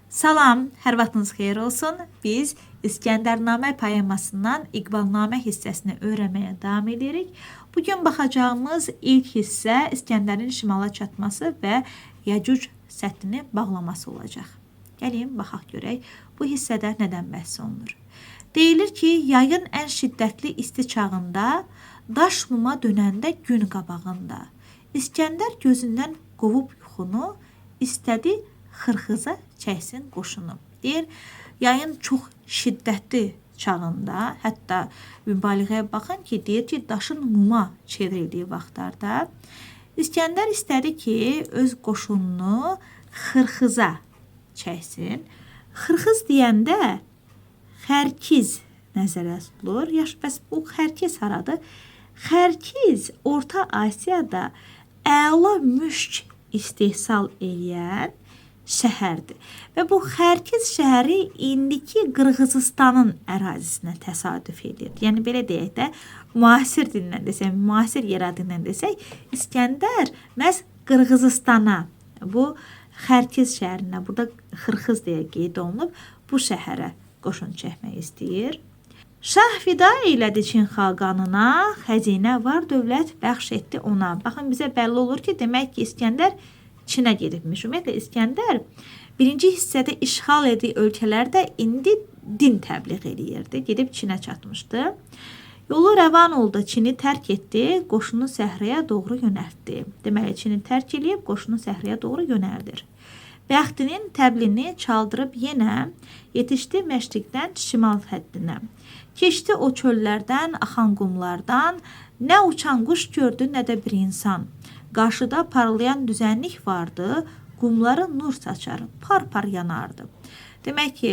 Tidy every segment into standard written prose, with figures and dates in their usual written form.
Salam, hər vaxtınız xeyir olsun. Biz İskəndərnamə poemasından İqbalnamə hissəsini öyrənməyə davam edirik. Bugün baxacağımız ilk hissə İskəndərin şimala çatması və Yəcuc səddini bağlaması olacaq. Gəlin baxaq görək bu hissədə nədən bəhs olunur. Deyilir ki, yayın ən şiddətli isti çağında, daş muma dönəndə gün qabağında, İskəndər gözündən qovub yuxunu, istədi Xırxıza çəksin qoşunu. Deyir, yayın çox şiddətli çağında, hətta mübaliğəyə baxın ki, deyir ki, daşın muma çevrildiyi vaxtlarda İskəndər istədi ki, öz qoşununu Xırxıza çəksin. Xırxız deyəndə Xərkiz nəzərə tutulur. Yaxşı, bəs bu Xərkiz haradır? Xərkiz Orta Asiyada əla müşk istehsal eləyən şəhərdir. Və bu Xərkiz şəhəri indiki Qırğızıstanın ərazisinə təsadüf edir. Yəni belə deyək də, müasir dillə desək, müasir yer adı ilə desək, İskəndər məhz Qırğızıstana, bu Xərkiz şəhərinə, burada Xırxız deyə qeyd olunub, bu şəhərə qoşun çəkmək istəyir. Şah fida eylədi Çin xaqanına, xəzinə var dövlət bəxş etdi ona. Baxın, bizə bəlli olur ki, demək ki, İskəndər Çinə gedibmiş. Ümumiyyətlə İskəndər birinci hissədə işğal etdiyi ölkələrdə indi din təbliğ eləyirdi. Gedib Çinə çatmışdı. Yolu rəvan oldu, Çini tərk etdi, qoşunu səhraya doğru yönəltdi. Deməli, Çini tərk eləyib, qoşunu səhraya doğru yönəldir. Bəxtinin təblini çaldırıb yenə yetişdi məşriqdən şimal həddinə. Keçdi o çöllərdən, axan qumlardan, nə uçan quş gördü, nə də bir insan. Qarşıda parlayan düzənlik vardı, qumları nur saçar, par-par yanardı. Demək ki,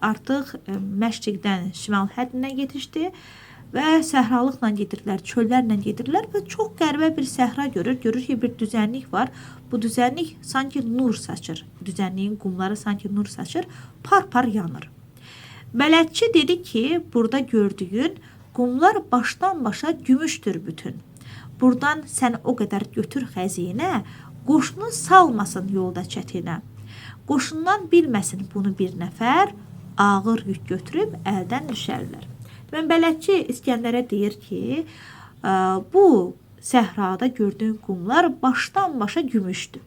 artıq məşriqdən şimal həddinə yetişdi və səhralıqla gedirlər, çöllərlə gedirlər və çox qəribə bir səhra görür. Görür ki, bir düzənlik var. Bu düzənlik sanki nur saçır. Düzənliyin qumları sanki nur saçır, par-par yanır. Bələdçi dedi ki, burada gördüyün qumlar başdan başa gümüşdür bütün. Buradan sən o qədər götür xəzinə, qoşunu salmasın yolda çətinə. Qoşundan bilməsin bunu bir nəfər, ağır yük götürüb əldən düşərlər. Demək, bələdçi İskəndərə deyir ki, bu səhrada gördüyün qumlar başdan başa gümüşdür.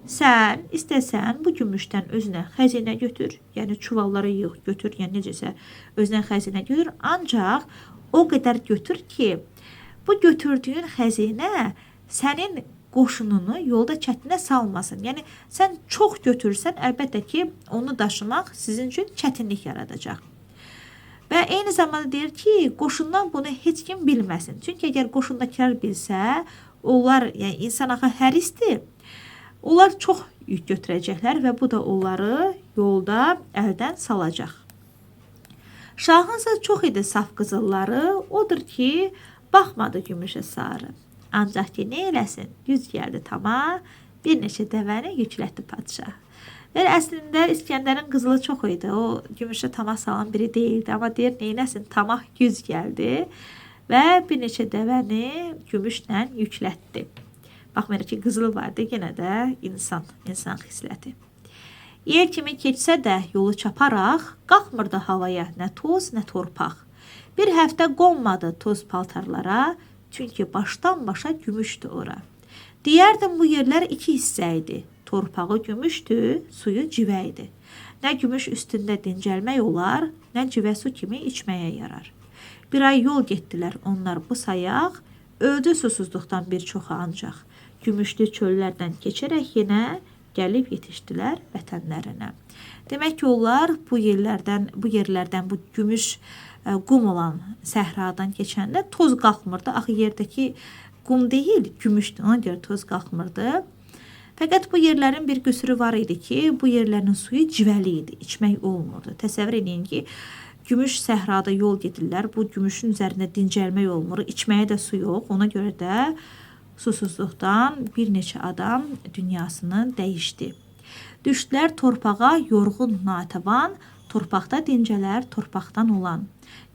Sən istəsən bu gümüşdən özünə xəzinə götür, yəni çuvalları yığ, götür, yəni necəsə özünə xəzinə götür, ancaq o qədər götür ki, bu götürdüyün xəzinə sənin qoşununu yolda çətinə salmasın. Yəni sən çox götürsən, əlbəttə ki, onu daşımaq sizin üçün çətinlik yaradacaq. Və eyni zamanda deyir ki, qoşundan bunu heç kim bilməsin. Çünki əgər qoşundakılar bilsə, onlar, yəni insan axı hərisdir. Onlar çox yük götürəcəklər və bu da onları yolda əldən salacaq. Şahınsa çox idi saf qızılları, odur ki, baxmadı gümüşə sarı. Ancaq ki, nə eləsin, güc gəldi tama, bir neçə dəvəni yüklətdi padşah. Və əslində İskəndərin qızılı çox idi. O gümüşə tamah salan biri deyildi. Amma deyir, nə eləsin, tamah güc gəldi və bir neçə dəvəni gümüşlə yüklətdi. Baxmayaraq ki, qızılı vardı, yenə də insan xisləti. Yer kimi keçsə də yolu çaparaq, qalxmırdı havaya nə toz, nə torpaq. Bir həftə qonmadı toz paltarlara, çünki başdan başa gümüşdü ora. Deyərdim bu yerlər iki hissə idi. Torpağı gümüşdü, suyu civə idi. Nə gümüş üstündə dincəlmək olar, nə civə su kimi içməyə yarar. Bir ay yol getdilər onlar bu sayaq, öldü susuzluqdan bir çoxu ancaq. Gümüşlü çöllərdən keçərək yenə gəlib yetişdilər vətənlərinə. Demək ki, onlar bu yerlərdən, bu gümüş qum olan səhradan keçəndə toz qalxmırdı. Axı yerdəki qum deyil, gümüşdür. Ona görə toz qalxmırdı. Fəqət bu yerlərin bir qüsuru var idi ki, bu yerlərin suyu civəli idi, içmək olmurdu. Təsəvvür edin ki, gümüş səhrada yol gedirlər, bu gümüşün üzərində dincəlmək olmur, içməyə də su yox. Ona görə də susuzluqdan bir neçə adam dünyasını dəyişdi. Düşdülər torpağa yorğun natəvan, torpaqda dincələr torpaqdan olan.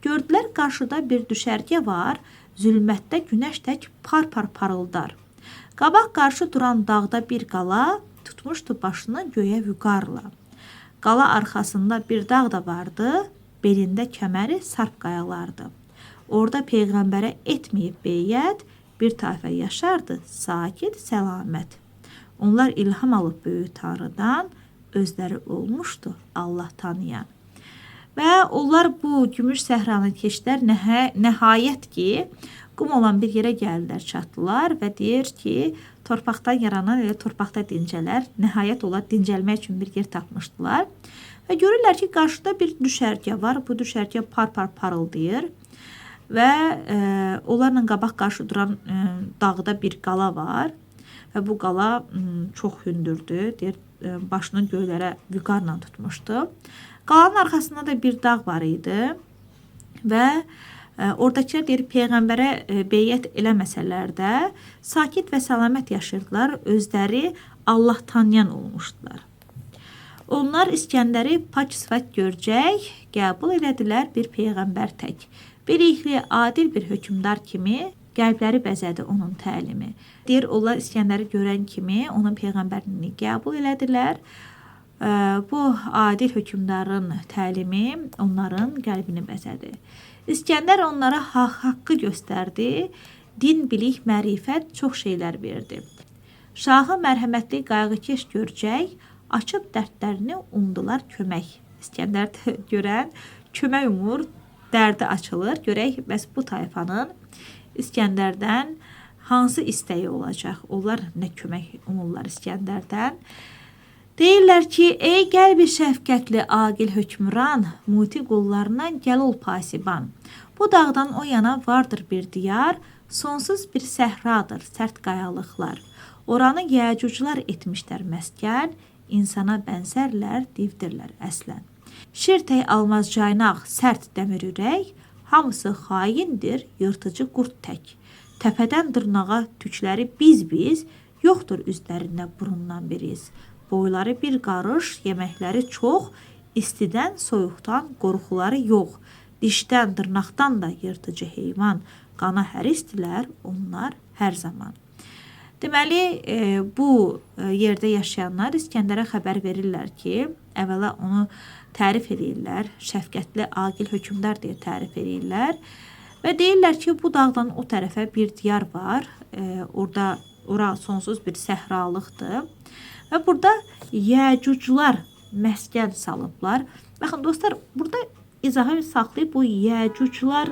Gördülər qarşıda bir düşərgə var, zülmətdə günəş tək par-par parıldar. Qabaq qarşı duran dağda bir qala tutmuşdu başını göyə vüqarla. Qala arxasında bir dağ da vardı, belində kəməri sarp qayalardı. Orada peyğəmbərə etməyib beyyət, bir tayfa yaşardı sakit, səlamət. Onlar ilham alıb böyük Tanrıdan, özləri olmuşdu Allah tanıyan. Və onlar bu gümüş səhranı keçdilər, nəhayət ki, qum olan bir yerə gəldilər, çatdılar və deyir ki, torpaqdan yaranan elə torpaqda dincələr. Nəhayət onlar dincəlmək üçün bir yer tapmışdılar. Və görürlər ki, qarşıda bir düşərgə var. Bu düşərgə par-par parıldayır. Və onlarla qabaq qarşı duran dağda bir qala var. Və bu qala çox hündürdür. Deyir, başını göylərə vüqarla tutmuşdu. Qalanın arxasında da bir dağ var idi və oradakılar deyir peyğəmbərə beyyət eləməsələr də sakit və səlamət yaşayırdılar, özləri Allah tanıyan olmuşdular. Onlar İskəndəri pak sifət görcək, qəbul elədilər bir peyğəmbər tək. Bilikli, adil bir hökmdar kimi qəlbləri bəzədi onun təlimi. Deyir, onlar İskəndəri görən kimi onun peyğəmbərliyini qəbul elədilər. Bu adil hökmdarın təlimi onların qəlbini bəzədi. İskəndər onlara haqqı göstərdi, din, bilik, mərifət çox şeylər verdi. Şahı mərhəmətli qayğıkeş görcək, açıb dərdlərini umdular kömək. İskəndər görən kömək umur, dərdi açılır. Görək bəs bu tayfanın İskəndərdən hansı istəyi olacaq? Onlar nə kömək umurlar İskəndərdən? Deyirlər ki, ey qəlbi şəfqətli aqil hökmran, muti qullarından gəl ol pasiban. Bu dağdan o yana vardır bir diyar, sonsuz bir səhradır, sərt qayalıqlar. Oranı yəcuclar etmişlər məskən, insana bənzərlər, divdirlər əslən. Şir tək almaz caynaq, sərt dəmir ürək, hamısı xaindir, yırtıcı qurd tək. Təpədən dırnağa tükləri biz-biz, yoxdur üzlərində burundan bir iz. Boyları bir qarış, yeməkləri çox, istidən, soyuqdan qorxuları yox. Dişdən, dırnaqdan da yırtıcı heyvan, qana hərisdilər onlar hər zaman. Deməli, bu yerdə yaşayanlar İskəndərə xəbər verirlər ki, əvvəla onu tərif eləyirlər, şəfqətli, aqil hökmdar deyə tərif eləyirlər və deyirlər ki, bu dağdan o tərəfə bir diyar var, ora sonsuz bir səhralıqdır. Və burada yəcuclar məskən salıblar. Baxın dostlar, burada izahı saxlayıb bu yəcuclar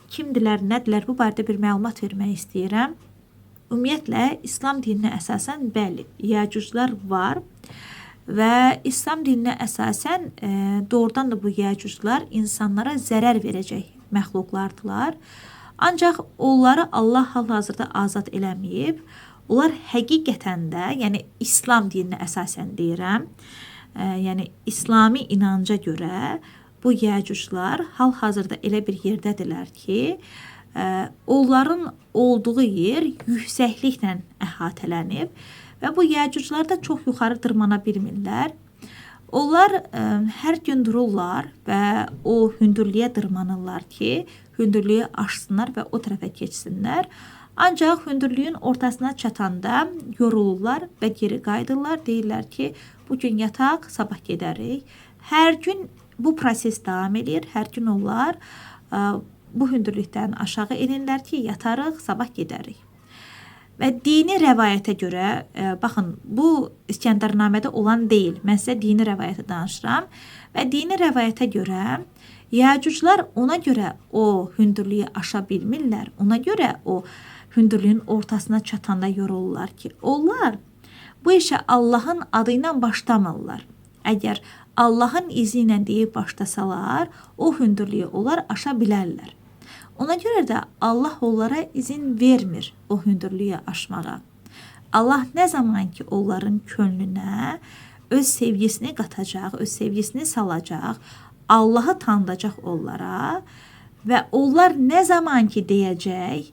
kimdirlər, nədirlər, bu barədə bir məlumat vermək istəyirəm. Ümumiyyətlə, İslam dininə əsasən, bəli, yəcuclar var və İslam dininə əsasən doğrudan da bu yəcuclar insanlara zərər verəcək məxluqlardılar. Ancaq onları Allah hal-hazırda azad eləməyib. Onlar həqiqətən də, yəni İslam dininə əsasən deyirəm, yəni İslami inanca görə bu yəcuclar hal-hazırda elə bir yerdədirlər ki, onların olduğu yer yüksəkliklə əhatələnib və bu yəcuclar da çox yuxarı dırmana bilmirlər. Onlar hər gün dururlar və o hündürlüyə dırmanırlar ki, hündürlüyü aşsınlar və o tərəfə keçsinlər. Ancaq hündürlüyün ortasına çatanda yorulurlar və geri qayıdırlar. Deyirlər ki, bugün yataq, sabah gedərik. Hər gün bu proses davam edir. Hər gün onlar bu hündürlükdən aşağı enirlər ki, yatarıq, sabah gedərik. Və dini rəvayətə görə, baxın, bu İskəndərnamədə olan deyil. Mən sizə dini rəvayətə danışıram. Və dini rəvayətə görə yəcuclar ona görə o hündürlüyü aşa bilmirlər. Ona görə o hündürlüyün ortasına çatanda yorulurlar ki, onlar bu işə Allahın adı ilə başlamırlar. Əgər Allahın izi ilə deyib başlasalar, o hündürlüyü onlar aşa bilərlər. Ona görə də Allah onlara izin vermir o hündürlüyü aşmağa. Allah nə zaman ki onların könlünə öz sevgisini qatacaq, öz sevgisini salacaq, Allahı tanıdacaq onlara və onlar nə zaman ki deyəcək,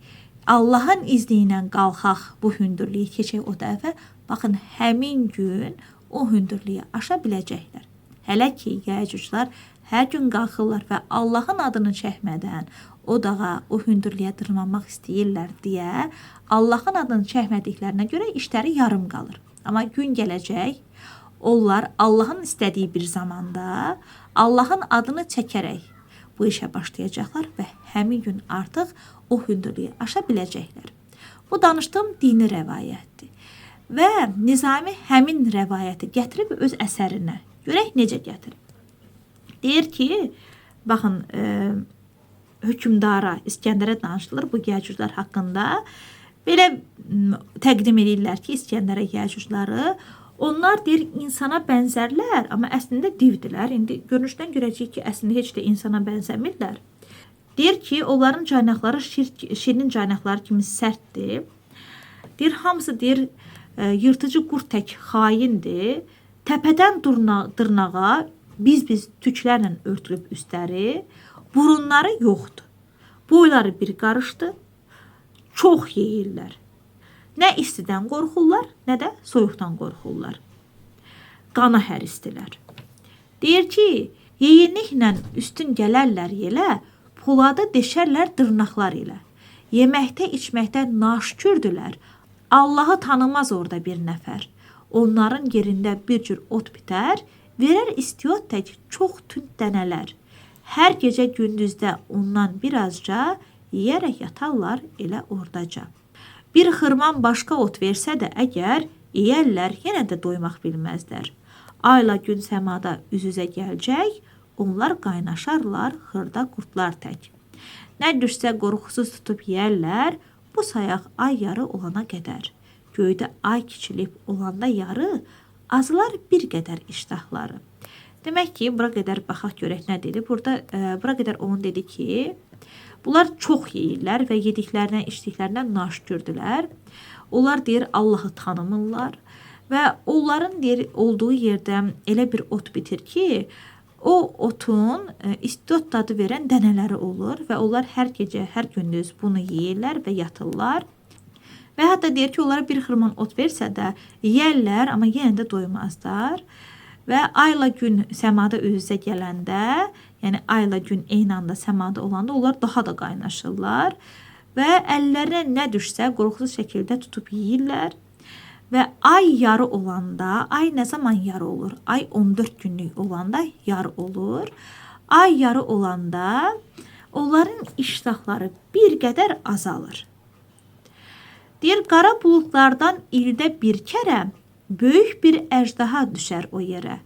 Allahın izni ilə qalxaq bu hündürlüyü keçək o dəfə, baxın həmin gün o hündürlüyü aşa biləcəklər. Hələ ki yəcuclar hər gün qalxırlar və Allahın adını çəkmədən o dağa, o hündürlüyə dırmanmaq istəyirlər deyə Allahın adını çəkmədiklərinə görə işləri yarım qalır. Amma gün gələcək, Onlar Allahın istədiyi bir zamanda Allahın adını çəkərək bu işə başlayacaqlar və həmin gün artıq o hündürlüyü aşa biləcəklər. Bu danışdığım dini rəvayətdir. Və Nizami həmin rəvayəti gətirib öz əsərinə. Görək necə gətirib. Deyir ki, baxın, hökmdara, İskəndərə danışılır bu Yəcüclər haqqında. Belə təqdim edirlər ki, İskəndərə Yəcücləri, onlar deyir insana bənzərlər, amma əslində divdilər. İndi görünüşdən görəcəyik ki, əslində heç də insana bənzəmirlər. Deyir ki, onların caynaqları şirin caynaqları kimi sərtdir. Deyir, hamısı deyir, yırtıcı qurd tək xaindir. Təpədən dırnağa biz-biz tüklərlə örtülüb üstləri, burunları yoxdur. Boyları bir qarışdı. Çox yeyirlər. Nə istidən qorxurlar, nə də soyuqdan qorxurlar. Qana hərisdilər. Deyir ki, yeyinliklə üstün gələrlər yelə, poladı deşərlər dırnaqlar ilə. Yeməkdə, içməkdə naşükürdülər. Allahı tanımaz orada bir nəfər. Onların yerində bir cür ot bitər, verər istiot tək çox tünd dənələr. Hər gecə gündüzdə ondan birazca yeyərək yatarlar elə ordaca. Bir xırman başqa ot versə də əgər, yeyərlər, yenə də doymaq bilməzlər. Ayla gün səmada üz-üzə gəlcək, onlar qaynaşarlar xırda qurdlar tək. Nə düşsə qorxusuz tutub yeyərlər, bu sayaq ay yarı olana qədər. Göydə ay kiçilib olanda yarı, azalar bir qədər iştahları. Demək ki, bura qədər baxaq görək nə dedi. Burada bura qədər onu dedi ki, bunlar çox yeyirlər və yediklərindən, içdiklərindən naşükürdülər. Onlar deyir Allahı tanımırlar və onların deyir olduğu yerdə elə bir ot bitir ki, o otun istiot dadı verən dənələri olur və onlar hər gecə, hər gündüz bunu yeyirlər və yatırlar. Və hətta deyir ki, onlara bir xırman ot versə də yeyərlər, amma yenə də doymazlar. Və ayla gün səmada üz-üzə gələndə, yəni ayla gün eyni anda səmada olanda onlar daha da qaynaşırlar və əllərinə nə düşsə qorxusuz şəkildə tutub yeyirlər. Və ay yarı olanda, ay nə zaman yarı olur? Ay 14 günlük olanda yarı olur. Ay yarı olanda onların iştahları bir qədər azalır. Deyir, qara buludlardan ildə bir kərə böyük bir əjdaha düşər o yerə.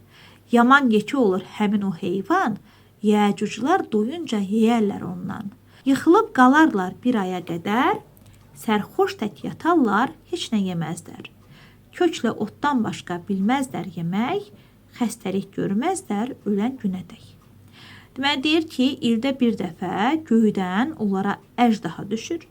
Yaman yekə olur həmin o heyvan, Yəcüclər doyunca yeyərlər ondan. Yıxılıb qalarlar bir aya qədər, sərxoş tək yatarlar, heç nə yeməzlər. Köklə otdan başqa bilməzlər yemək, xəstəlik görməzlər ölən günədək. Deməli, deyir ki, ildə bir dəfə göydən onlara əjdaha düşür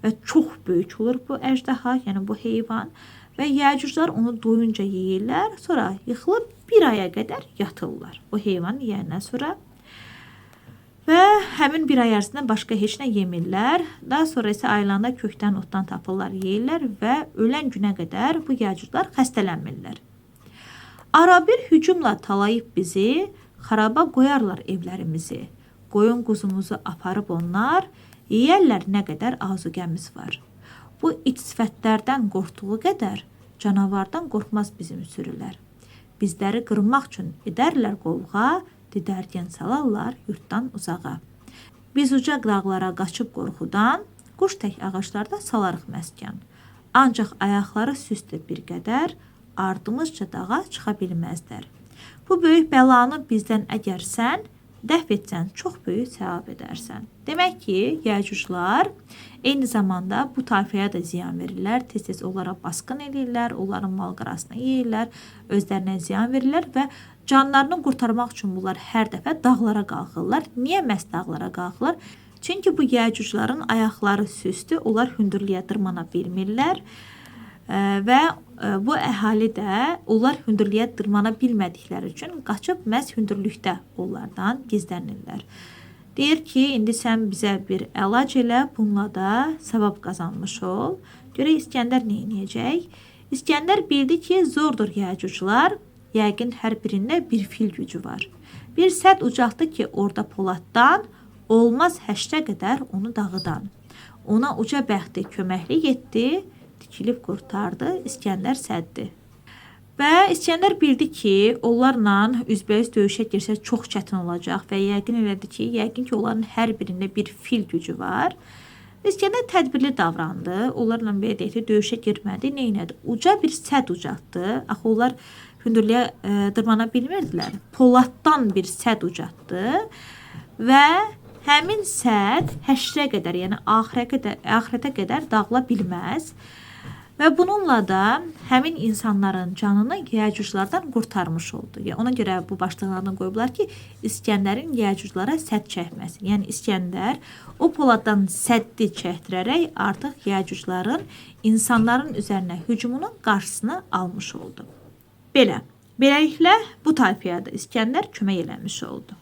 və çox böyük olur bu əjdaha, yəni bu heyvan və Yəcüclər onu doyunca yeyirlər, sonra yıxılıb bir aya qədər yatırlar o heyvanı yeyəndən sonra. Və həmin bir ay ərzində başqa heç nə yemirlər. Daha sonra isə ayılanda kökdən, otdan tapırlar, yeyirlər və ölən günə qədər bu Yəcüclər xəstələnmirlər. Arabir hücumla talayıb bizi, xaraba qoyarlar evlərimizi. Qoyun quzumuzu aparıb onlar, yeyərlər nə qədər azuqəmiz var. Bu iç sifətlərdən qorxduğu qədər canavardan qorxmaz bizim sürülər. Bizləri qırmaq üçün edərlər qovğa, didərgin salarlar yurtdan uzağa. Biz uca dağlara qaçıb qorxudan, quş tək ağaclarda salarıq məskən. Ancaq ayaqları süsdür bir qədər, ardımızca dağa çıxa bilməzlər. Bu böyük bəlanı bizdən əgər sən dəf etsən, çox böyük səvab edərsən. Demək ki, Yəcüclər eyni zamanda bu tayfaya da ziyan verirlər. Tez-tez onlara basqın eləyirlər, onların mal-qarasını yeyirlər, özlərinə ziyan verirlər və canlarını qurtarmaq üçün bunlar hər dəfə dağlara qalxırlar. Niyə məhz dağlara qalxırlar? Çünki bu Yəcüclərin ayaqları süsdür, onlar hündürlüyə dırmana bilmirlər və bu əhali də onlar hündürlüyə dırmana bilmədikləri üçün qaçıb məhz hündürlükdə onlardan gizlənirlər. Deyir ki, indi sən bizə bir əlac elə, bununla da savab qazanmış ol. Görək İskəndər nə edəcək? İskəndər bildi ki, zordur Yəcüclər. Yəqin hər birində bir fil gücü var. Bir sədd ucaltdı ki, orada poladdan, olmaz həşrə qədər onu dağıdan. Ona uca bəxti köməklik etdi, tikilib qurtardı İskəndər səddi. Və İsgəndər bildi ki, onlarla üzbəüz döyüşə girsə çox çətin olacaq və yəqin elədi ki, yəqin ki, onların hər birində bir fil gücü var. İsgəndər tədbirli davrandı. Onlarla belə deyək ki, döyüşə girmədi. Nə etdi? Uca bir sədd ucatdı. Axı onlar hündürlüyə dırmana bilmirdilər. Poladdan bir sədd ucatdı və həmin sədd həşrə qədər, yəni axirətə qədər dağıla bilməz. Və bununla da həmin insanların canını Yəcuclardan qurtarmış oldu. Yəni ona görə bu başlığın adını qoyublar ki, İsgəndərin Yəcuclara sədd çəkməsi. Yəni İsgəndər o poladdan səddi çəkdirərək artıq Yəcucların insanların üzərinə hücumunun qarşısını almış oldu. Beləliklə bu tayfaya da İsgəndər kömək eləmiş oldu.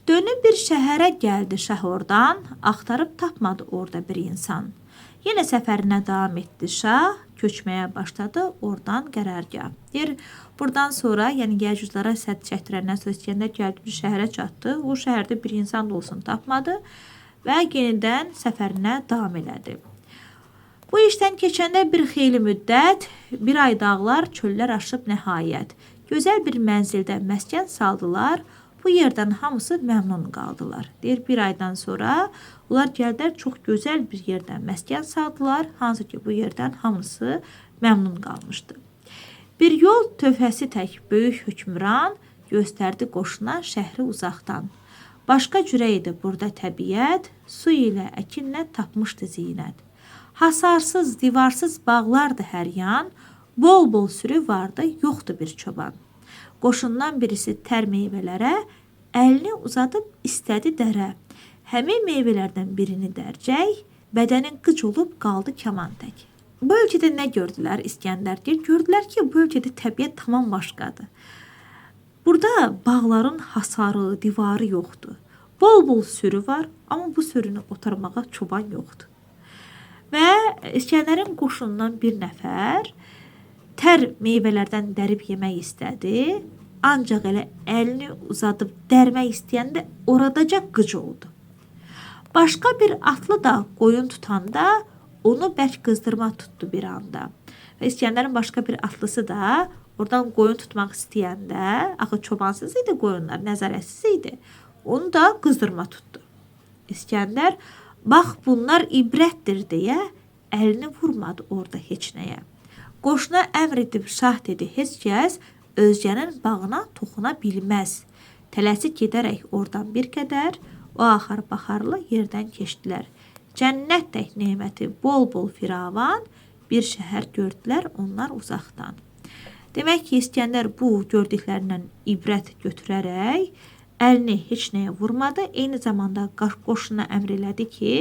Dönüb bir şəhərə gəldi şah oradan, axtarıb tapmadı orada bir insan. Yenə səfərinə davam etdi şah, köçməyə başladı oradan qərargah. Deyir, buradan sonra, yəni Yəcuclara sədd çəkdirəndən sonra İsgəndər gəldi bir şəhərə çatdı. O şəhərdə bir insan da olsun tapmadı və yenidən səfərinə davam elədi. Bu işdən keçəndə bir xeyli müddət, bir ay dağlar, çöllər aşıb nəhayət. Gözəl bir mənzildə məskən saldılar. Bu yerdən hamısı məmnun qaldılar. Deyir, bir aydan sonra onlar gəldilər, çox gözəl bir yerdən məskən saldılar, hansı ki, bu yerdən hamısı məmnun qalmışdı. Bir yol tövhəsi tək böyük hökmran göstərdi qoşuna şəhri uzaqdan. Başqa cürə idi burada təbiət, su ilə, əkinlə tapmışdı zinət. Hasarsız, divarsız bağlardı hər yan, bol-bol sürü vardı, yoxdu bir çoban. Qoşundan birisi tər meyvələrə əlini uzadıb istədi dərə. Həmin meyvələrdən birini dərcək, bədənin qıc olub qaldı kaman tək. Bu ölkədə nə gördülər İsgəndər? Gördülər ki, bu ölkədə təbiət tamam başqadır. Burada bağların hasarı, divarı yoxdur. Bol-bol sürü var, amma bu sürünü otarmağa çoban yoxdur. Və İsgəndərin qoşunundan bir nəfər tər meyvələrdən dərib yemək istədi. Ancaq elə əlini uzadıb dərmək istəyəndə oradaca qıc oldu. Başqa bir atlı da qoyun tutanda onu bərk qızdırma tutdu bir anda. Və İsgəndərin başqa bir atlısı da oradan qoyun tutmaq istəyəndə, axı çobansız idi qoyunlar, nəzarətsiz idi, onu da qızdırma tutdu. İsgəndər, bax bunlar ibrətdir deyə əlini vurmadı orada heç nəyə. Qoşuna əmr edib şah dedi, heç kəs özgənin bağına toxuna bilməz. Tələsik gedərək oradan bir qədər o axar baxarlı yerdən keçdilər. Cənnət tək neməti bol-bol firavan bir şəhər gördülər onlar uzaqdan. Demək ki, İsgəndər bu gördüklərindən ibrət götürərək əlini heç nəyə vurmadı. Eyni zamanda qoşuna əmr elədi ki,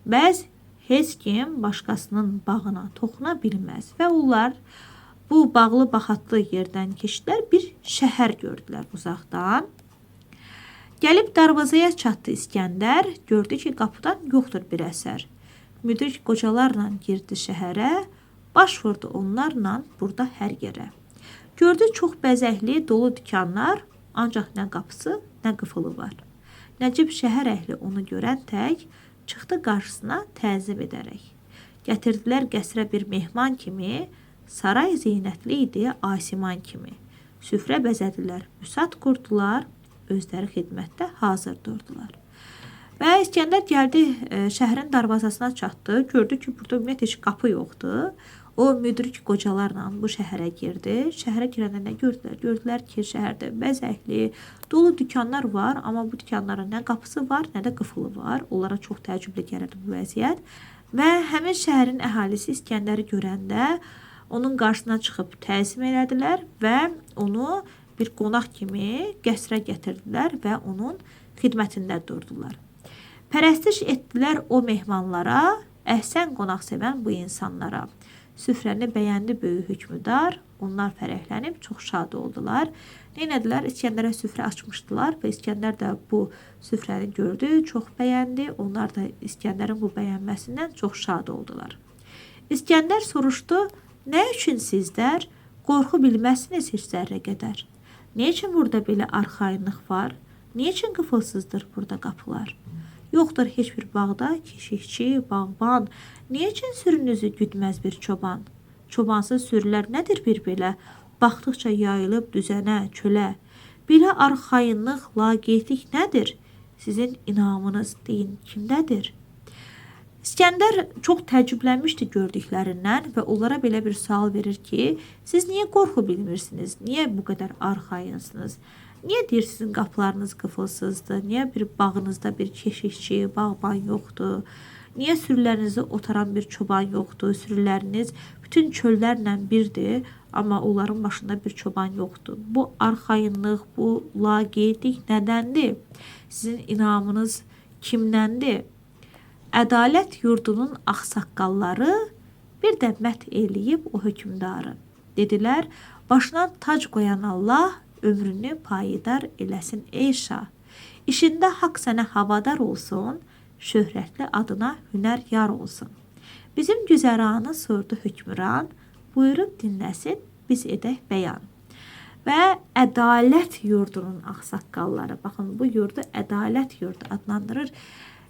bəz heç kim başqasının bağına toxuna bilməz. Və onlar bu bağlı baxatlı yerdən keçdilər, bir şəhər gördülər uzaqdan. Gəlib darvazaya çatdı İsgəndər, gördü ki, qapıdan yoxdur bir əsər. Müdrik qocalarla girdi şəhərə, baş vurdu onlarla burada hər yerə. Gördü çox bəzəkli, dolu dükanlar, ancaq nə qapısı, nə qıfılı var. Nəcib şəhər əhli onu görən tək çıxdı qarşısına təzim edərək. Gətirdilər qəsrə bir mehman kimi, saray zinətli idi asiman kimi. Süfrə bəzədilər, büsat qurdular, özləri xidmətdə hazır durdular. Və İsgəndər gəldi, şəhərin darvazasına çatdı. Gördü ki, burada ümumiyyətlə heç qapı yoxdur. O müdrik qocalarla bu şəhərə girdi. Şəhərə girəndə nə gördülər? Gördülər ki, şəhərdə bəzəkli, dolu dükanlar var, amma bu dükanların nə qapısı var, nə də qıfılı var. Onlara çox təəccüblü gəlirdi bu vəziyyət. Və həmin şəhərin əhalisi İsgəndəri görəndə onun qarşısına çıxıb təzim elədilər və onu bir qonaq kimi qəsrə gətirdilər və onun xidmətində durdular. Pərəstiş etdilər o mehmanlara, əhsən qonaq sevən bu insanlara. Süfrəni bəyəndi böyük hökmdar, onlar fərəhlənib çox şad oldular. Nə etdilər? İsgəndərə süfrə açmışdılar və İsgəndər də bu süfrəni gördü, çox bəyəndi. Onlar da İsgəndərin bu bəyənməsindən çox şad oldular. İsgəndər soruşdu, nə üçün sizlər qorxu bilməzsiniz heç zərrə qədər? Nə üçün burada belə arxayınlıq var? Nə üçün qıfılsızdır burada qapılar? Yoxdur heç bir bağda keşikçi, bağban. Nə üçün sürünüzü güdməz bir çoban? Çobansız sürülər nədir bir belə? Baxdıqca yayılıb düzənə, çölə. Belə arxayınlıq, laqeydlik nədir? Sizin inamınız deyin kimdədir? İskəndər çox təəccüblənmişdi gördüklərindən və onlara belə bir sual verir ki, siz niyə qorxu bilmirsiniz? Niyə bu qədər arxayınsınız? Niyə deyir sizin qapılarınız qıfılsızdır? Niyə bir bağınızda bir keşikçi, bağban yoxdur? Niyə sürülərinizi otaran bir çoban yoxdur? Sürüləriniz bütün çöllərlə birdir, amma onların başında bir çoban yoxdur. Bu arxayınlıq, bu laqeydlik nədəndir? Sizin inamınız kimdəndir? Ədalət yurdunun ağsaqqalları bir də mət eləyib o hökmdarı. Dedilər, başına tac qoyan Allah ömrünü payidar eləsin ey şah. İşində haqq sənə havadar olsun, şöhrətli adına hünər yar olsun. Bizim güzəranı sordu hökmran, buyurub dinləsin, biz edək bəyan. Və ədalət yurdunun ağsaqqalları, baxın bu yurdu ədalət yurdu adlandırır.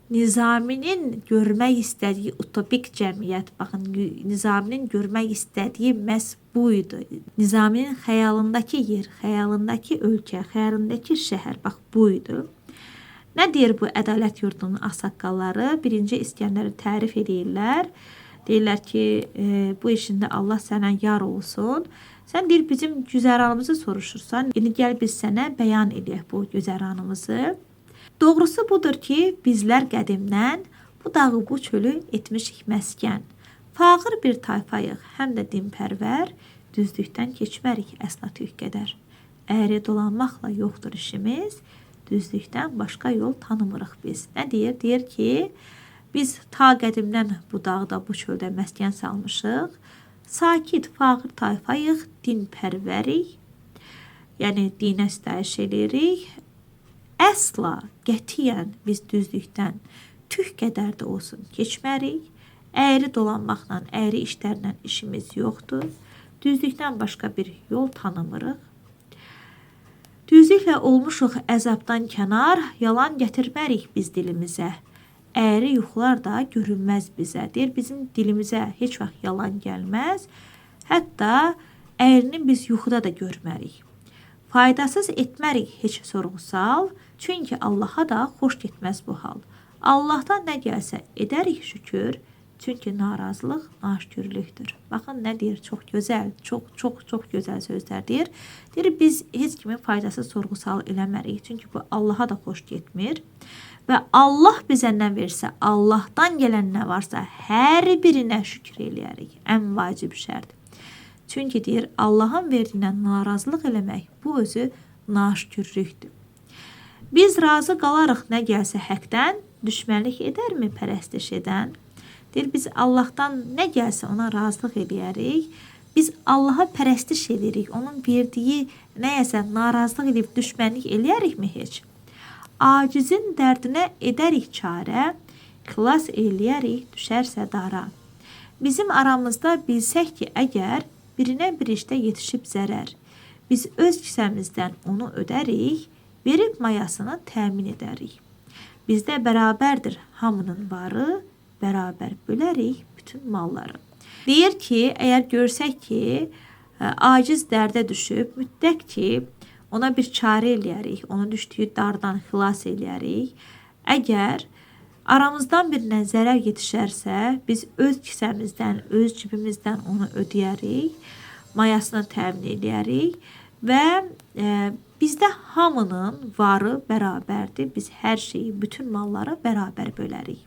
Nizaminin görmək istədiyi utopik cəmiyyət, baxın Nizaminin görmək istədiyi məhz bu idi. Nizaminin xəyalındakı yer, xəyalındakı ölkə, xəyalındakı şəhər, bax bu idi. Nə deyir bu ədalət yurdunun ağsaqqalları? Birinci İskəndəri tərif edirlər. Deyirlər ki, bu işində Allah sənə yar olsun. Sən deyir bizim güzəranımızı soruşursan, indi gəl biz sənə bəyan eləyək bu güzəranımızı. Doğrusu budur ki, bizlər qədimdən bu dağı, bu çölü etmişik məskən. Fağır bir tayfayıq, həm də dinpərvər, düzlükdən keçmərik əsla tük qədər. Əyri dolanmaqla yoxdur işimiz, düzlükdən başqa yol tanımırıq biz. Nə deyir? Deyir ki, biz ta qədimdən bu dağda, bu çöldə məskən salmışıq. Sakit, fağır tayfayıq, dinpərvərik, yəni dinə sitayiş eləyirik. Əsla, qətiyyən biz düzlükdən tük qədər də olsun keçmərik. Əyri dolanmaqla, əyri işlərlə işimiz yoxdur. Düzlükdən başqa bir yol tanımırıq. Düzlüklə olmuşuq əzabdan kənar, yalan gətirmərik biz dilimizə. Əyri yuxular da görünməz bizə. Deyir, bizim dilimizə heç vaxt yalan gəlməz. Hətta əyrini biz yuxuda da görmərik. Faydasız etmərik heç sorğu-sual, çünki Allaha da xoş getməz bu hal. Allahdan nə gəlsə edərik şükür, çünki narazılıq naşükürlükdür. Baxın nə deyir, çox gözəl, çox, çox, çox gözəl sözlər deyir. Deyir, biz heç kimin faydasız sorğu-sual eləmərik, çünki bu Allaha da xoş getmir. Və Allah bizə nə versə, Allahdan gələn nə varsa, hər birinə şükür eləyərik. Ən vacib şərt. Çünki deyir, Allahın verdiyindən narazılıq eləmək, bu özü naşükürlükdür. Biz razı qalarıq nə gəlsə həqdən, düşmənlik edərmi pərəstiş edən? Deyir, biz Allahdan nə gəlsə ona razılıq eləyərik. Biz Allaha pərəstiş edirik, onun verdiyi nəyəsə narazılıq edib düşmənlik eləyərikmi heç? Acizin dərdinə edərik çarə, xilas eləyərik düşərsə dara. Bizim aramızda bilsək ki, əgər birinə bir işdə yetişib zərər, biz öz kisəmizdən onu ödərik, verib mayasını təmin edərik. Bizdə bərabərdir hamının varı, bərabər bölərik bütün malları. Deyir ki, əgər görsək ki, aciz dərdə düşüb, mütləq ki, ona bir çarə eləyərik, onu düşdüyü dardan xilas eləyərik. Əgər aramızdan birinə zərər yetişərsə, biz öz kisəmizdən, öz cibimizdən onu ödəyərik, mayasını təmin eləyərik və bizdə hamının varı bərabərdir. Biz hər şeyi, bütün malları bərabər bölərik.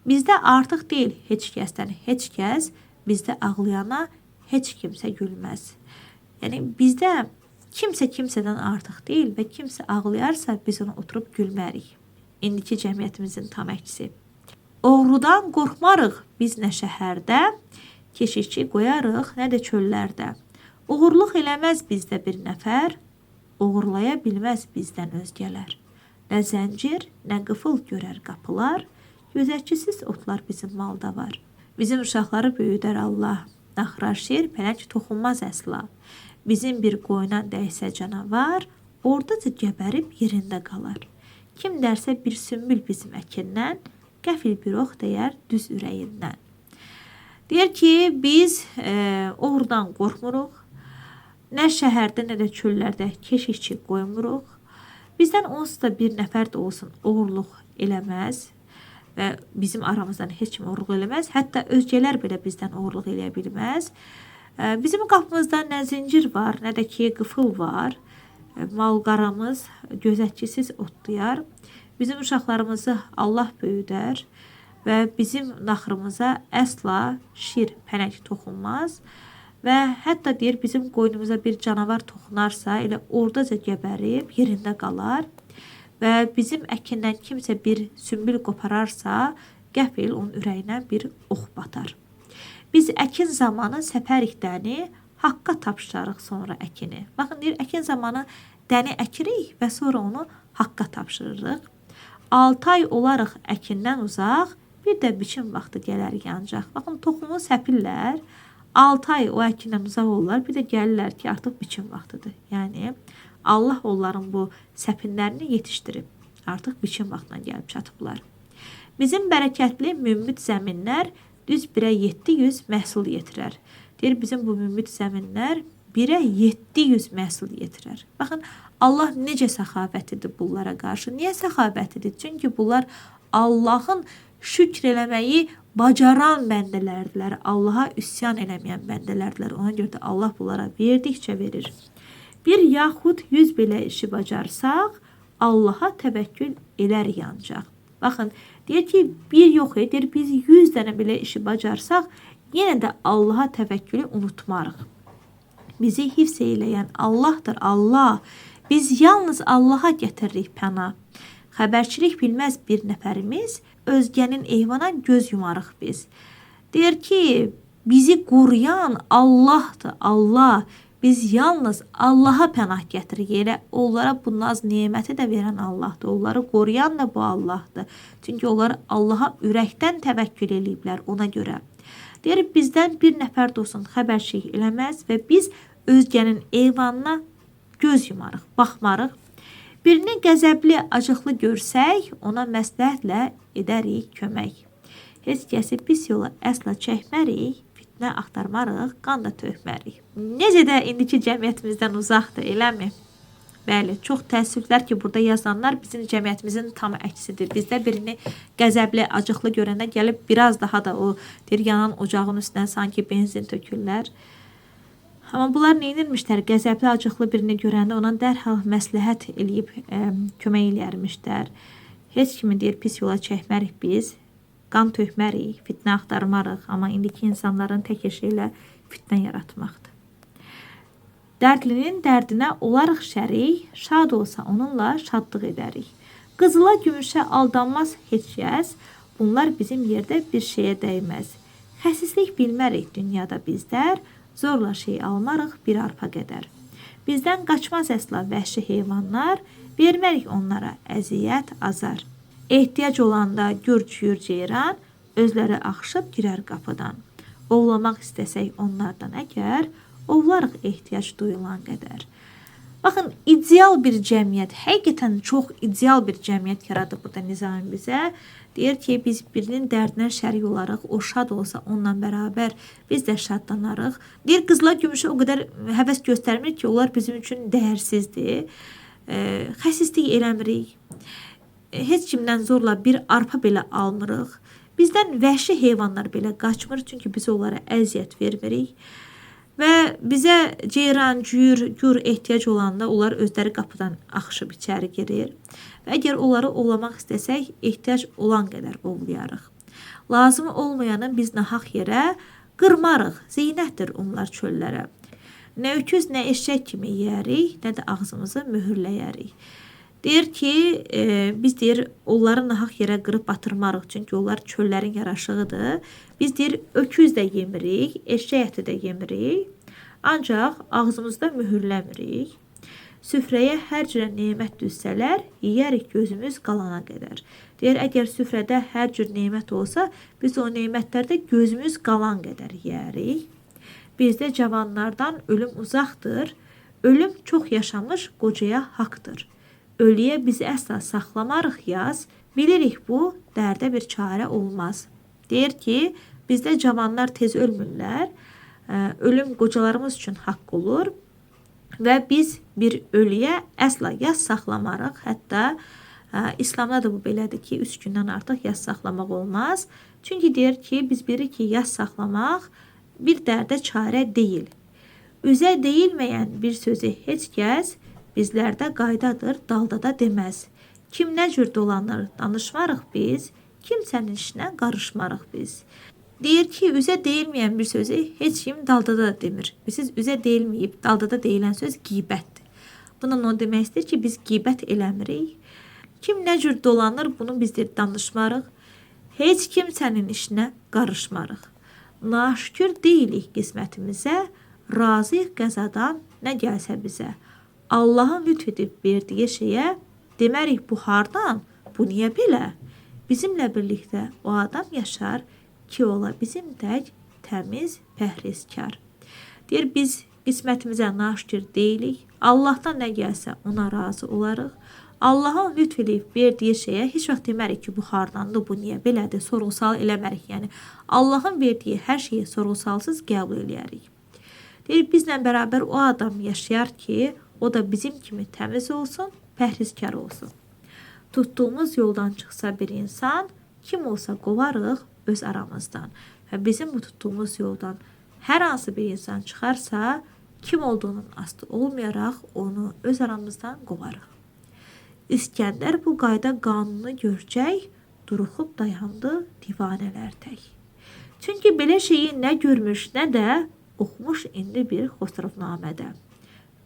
Bizdə artıq deyil heç kəsdən heç kəs, bizdə ağlayana heç kimsə gülməz. Yəni bizdə kimsə kimsədən artıq deyil və kimsə ağlayarsa biz ona oturub gülmərik. İndiki cəmiyyətimizin tam əksi. Oğrudan qorxmarıq biz nə şəhərdə, keşikçi qoyarıq, nə də çöllərdə. Oğurluq eləməz bizdə bir nəfər, oğurlaya bilməz bizdən özgələr. Nə zəncir, nə qıfıl görər qapılar, gözətçisiz otlar bizim malda var. Bizim uşaqları böyüdər Allah, naxıra şir, pələng toxunmaz əsla. Bizim bir qoyuna dəysə canavar, ordaca gəbərib yerində qalar. Kim dərsə bir sümbül bizim əkindən, qəfil bir ox dəyər düz ürəyindən. Deyir ki, biz oğrudan qorxmuruq, Nə şəhərdə, nə də çöllərdə keşikçi qoymuruq. Bizdən onsuz da bir nəfər də olsun oğurluq eləməz və bizim aramızdan heç kim oğurluq eləməz. Hətta özgələr belə bizdən oğurluq eləyə bilməz. Bizim qapımızda nə zincir var, nə də ki qıfıl var. Malqaramız gözətçisiz otlayar. Bizim uşaqlarımızı Allah böyüdər və bizim naxırımıza əsla şir, pələng toxunmaz. Və hətta deyir, bizim qoynumuza bir canavar toxunarsa, elə ordaca gəbərib yerində qalar. Və bizim əkindən kimsə bir sümbül qopararsa, qəfil onun ürəyinə bir ox batar. Biz əkin zamanı səpərik dəni, haqqa tapşırarıq sonra əkini. Baxın, deyir, əkin zamanı dəni əkirik və sonra onu haqqa tapşırırıq. 6 ay olarıq əkindən uzaq, bir də biçim vaxtı gələrik ancaq. Baxın, toxumu səpirlər, 6 ay o əkindən uzaq olurlar, bir də gəlirlər ki, artıq biçim vaxtıdır. Yəni, Allah onların bu səpinlərini yetişdirib, artıq biçim vaxtına gəlib çatıblar. Bizim bərəkətli münbit zəminlər düz 1-ə 700 məhsul yetirər. Deyir, bizim bu münbit zəminlər 1-ə 700 məhsul yetirər. Baxın, Allah necə səxavətlidir bunlara qarşı. Niyə səxavətlidir? Çünki bunlar Allahın şükr eləməyi bacaran bəndələrdirlər. Allaha üsyan eləməyən bəndələrdirlər. Ona görə də Allah bunlara verdikcə verir. Bir yaxud 100 belə işi bacarsaq, Allaha təvəkkül elərik ancaq. Baxın, deyir ki, bir yox, deyir, biz 100 dənə belə işi bacarsaq, yenə də Allaha təvəkkülü unutmarıq. Bizi hifz eyləyən Allahdır, Allah. Biz yalnız Allaha gətiririk pəna. Xəbərçilik bilməz bir nəfərimiz, özgənin eyvana göz yumarıq biz. Deyir ki, bizi qoruyan Allahdır, Allah. Biz yalnız Allaha pənah gətiririk. Elə onlara bu naz neməti də verən Allahdır. Onları qoruyan da bu Allahdır. Çünki onlar Allaha ürəkdən təvəkkül eləyiblər ona görə. Deyir, bizdən bir nəfər də olsun xəbərçilik eləməz və biz özgənin eyvanına göz yumarıq, baxmarıq. Birini qəzəbli, acıqlı görsək, ona məsləhətlə edərik kömək. Heç kəsi pis yola əsla çəkmərik, fitnə axtarmarıq, qan da tökmərik. Necə də indiki cəmiyyətimizdən uzaqdır, eləmi? Bəli, çox təəssüflər ki, burada yazanlar bizim cəmiyyətimizin tam əksidir. Bizdə birini qəzəbli, acıqlı görəndə gəlib biraz daha da o deyir, yanan ocağın üstünə sanki benzin tökürlər. Amma bunlar nə edirmişlər? Qəzəbli, acıqlı birini görəndə ona dərhal məsləhət eləyib kömək eləyərmişlər. Heç kimi deyir, pis yola çəkmərik biz, qan tökmərik, fitnə axtarmarıq. Amma indiki insanların tək işi ilə fitnə yaratmaqdır. Dərdlinin dərdinə olarıq şərik, şad olsa onunla şadlıq edərik. Qızıla, gümüşə aldanmaz heç kəs, bunlar bizim yerdə bir şeyə dəyməz. Xəsislik bilmərik dünyada bizlər, zorla şey almarıq bir arpa qədər. Bizdən qaçmaz əsla vəhşi heyvanlar, vermərik onlara əziyyət, azar. Ehtiyac olanda gür ceyran, özləri axışıb girər qapıdan. Ovlamaq istəsək onlardan əgər, ovlarıq ehtiyac duyulan qədər. Baxın, ideal bir cəmiyyət, həqiqətən çox ideal bir cəmiyyət yaradır burada Nizami bizə. Deyir ki, biz birinin dərdinə şərik olarıq, o şad olsa onunla bərabər biz də şadlanarıq. Deyir, qızla gümüşə o qədər həvəs göstərmir ki, onlar bizim üçün dəyərsizdir. Xəsislik eləmirik. Heç kimdən zorla bir arpa belə almırıq. Bizdən vəhşi heyvanlar belə qaçmır, çünki biz onlara əziyyət vermirik. Və bizə ceyran, cüyür, gür ehtiyac olanda onlar özləri qapıdan axışıb içəri girir. Və əgər onları ovlamaq istəsək, ehtiyac olan qədər ovlayarıq. Lazım olmayanı biz nahaq yerə qırmarıq, zinətdir onlar çöllərə. Nə öküz, nə eşək kimi yeyərik, nə də ağzımızı mühürləyərik. Deyir ki, biz deyir, onları nahaq yerə qırıb batırmarıq, çünki onlar çöllərin yaraşığıdır. Biz deyir, öküz də yemirik, eşək əti də yemirik, ancaq ağzımızda mühürləmirik. Süfrəyə hər cürə nemət düzsələr, yeyərik gözümüz qalana qədər. Deyir, əgər süfrədə hər cür nemət olsa, biz o nemətlərdə gözümüz qalan qədər yeyərik. Bizdə cavanlardan ölüm uzaqdır, ölüm çox yaşamış qocaya haqdır. Ölüyə bizi əsla saxlamarıq yaz, bilirik bu dərdə bir çarə olmaz. Deyir ki, bizdə cavanlar tez ölmürlər, ölüm qocalarımız üçün haqq olur. Və biz bir ölüyə əsla yas saxlamarıq. Hətta İslamda da bu belədir ki, 3 gündən artıq yas saxlamaq olmaz. Çünki deyir ki, biz bilirik ki, yas saxlamaq bir dərdə çarə deyil. Üzə deyilməyən bir sözü heç kəs bizlərdə qaydadır, dalda da deməz. Kim nə cür dolanır, danışmarıq biz, kimsənin işinə qarışmarıq biz. Deyir ki, üzə deyilməyən bir sözü heç kim dalda da demir. Siz üzə deyilməyib, dalda da deyilən söz qeybətdir. Bununla o demək istəyir ki, biz qeybət eləmirik. Kim nə cür dolanır, bunu biz deyir, danışmarıq. Heç kimsənin işinə qarışmarıq. Naşükür deyilik qismətimizə, razıyıq qəzadan nə gəlsə bizə. Allahın lütf edib verdiyi şeyə demərik bu hardan, bu niyə belə? Bizimlə birlikdə o adam yaşar ki, ola bizim tək təmiz, pəhrizkar. Deyir, biz qismətimizə naşükür deyilik. Allahdan nə gəlsə ona razı olarıq. Allahın lütf edib verdiyi şeyə heç vaxt demərik ki, bu hardandır, bu niyə belədir, sorğu-sual eləmərik. Yəni, Allahın verdiyi hər şeyi sorğu-sualsız qəbul eləyərik. Deyir, bizlə bərabər o adam yaşayar ki, o da bizim kimi təmiz olsun, pəhrizkar olsun. Tutduğumuz yoldan çıxsa bir insan, kim olsa qovarıq öz aramızdan. Və bizim bu tutduğumuz yoldan hər hansı bir insan çıxarsa, kim olduğunun asılı olmayaraq onu öz aramızdan qovarıq. İskəndər bu qayda qanunu görcək, duruxub dayandı divanələr tək. Çünki belə şeyi nə görmüş, nə də oxumuş indi bir Xosrovnamədə.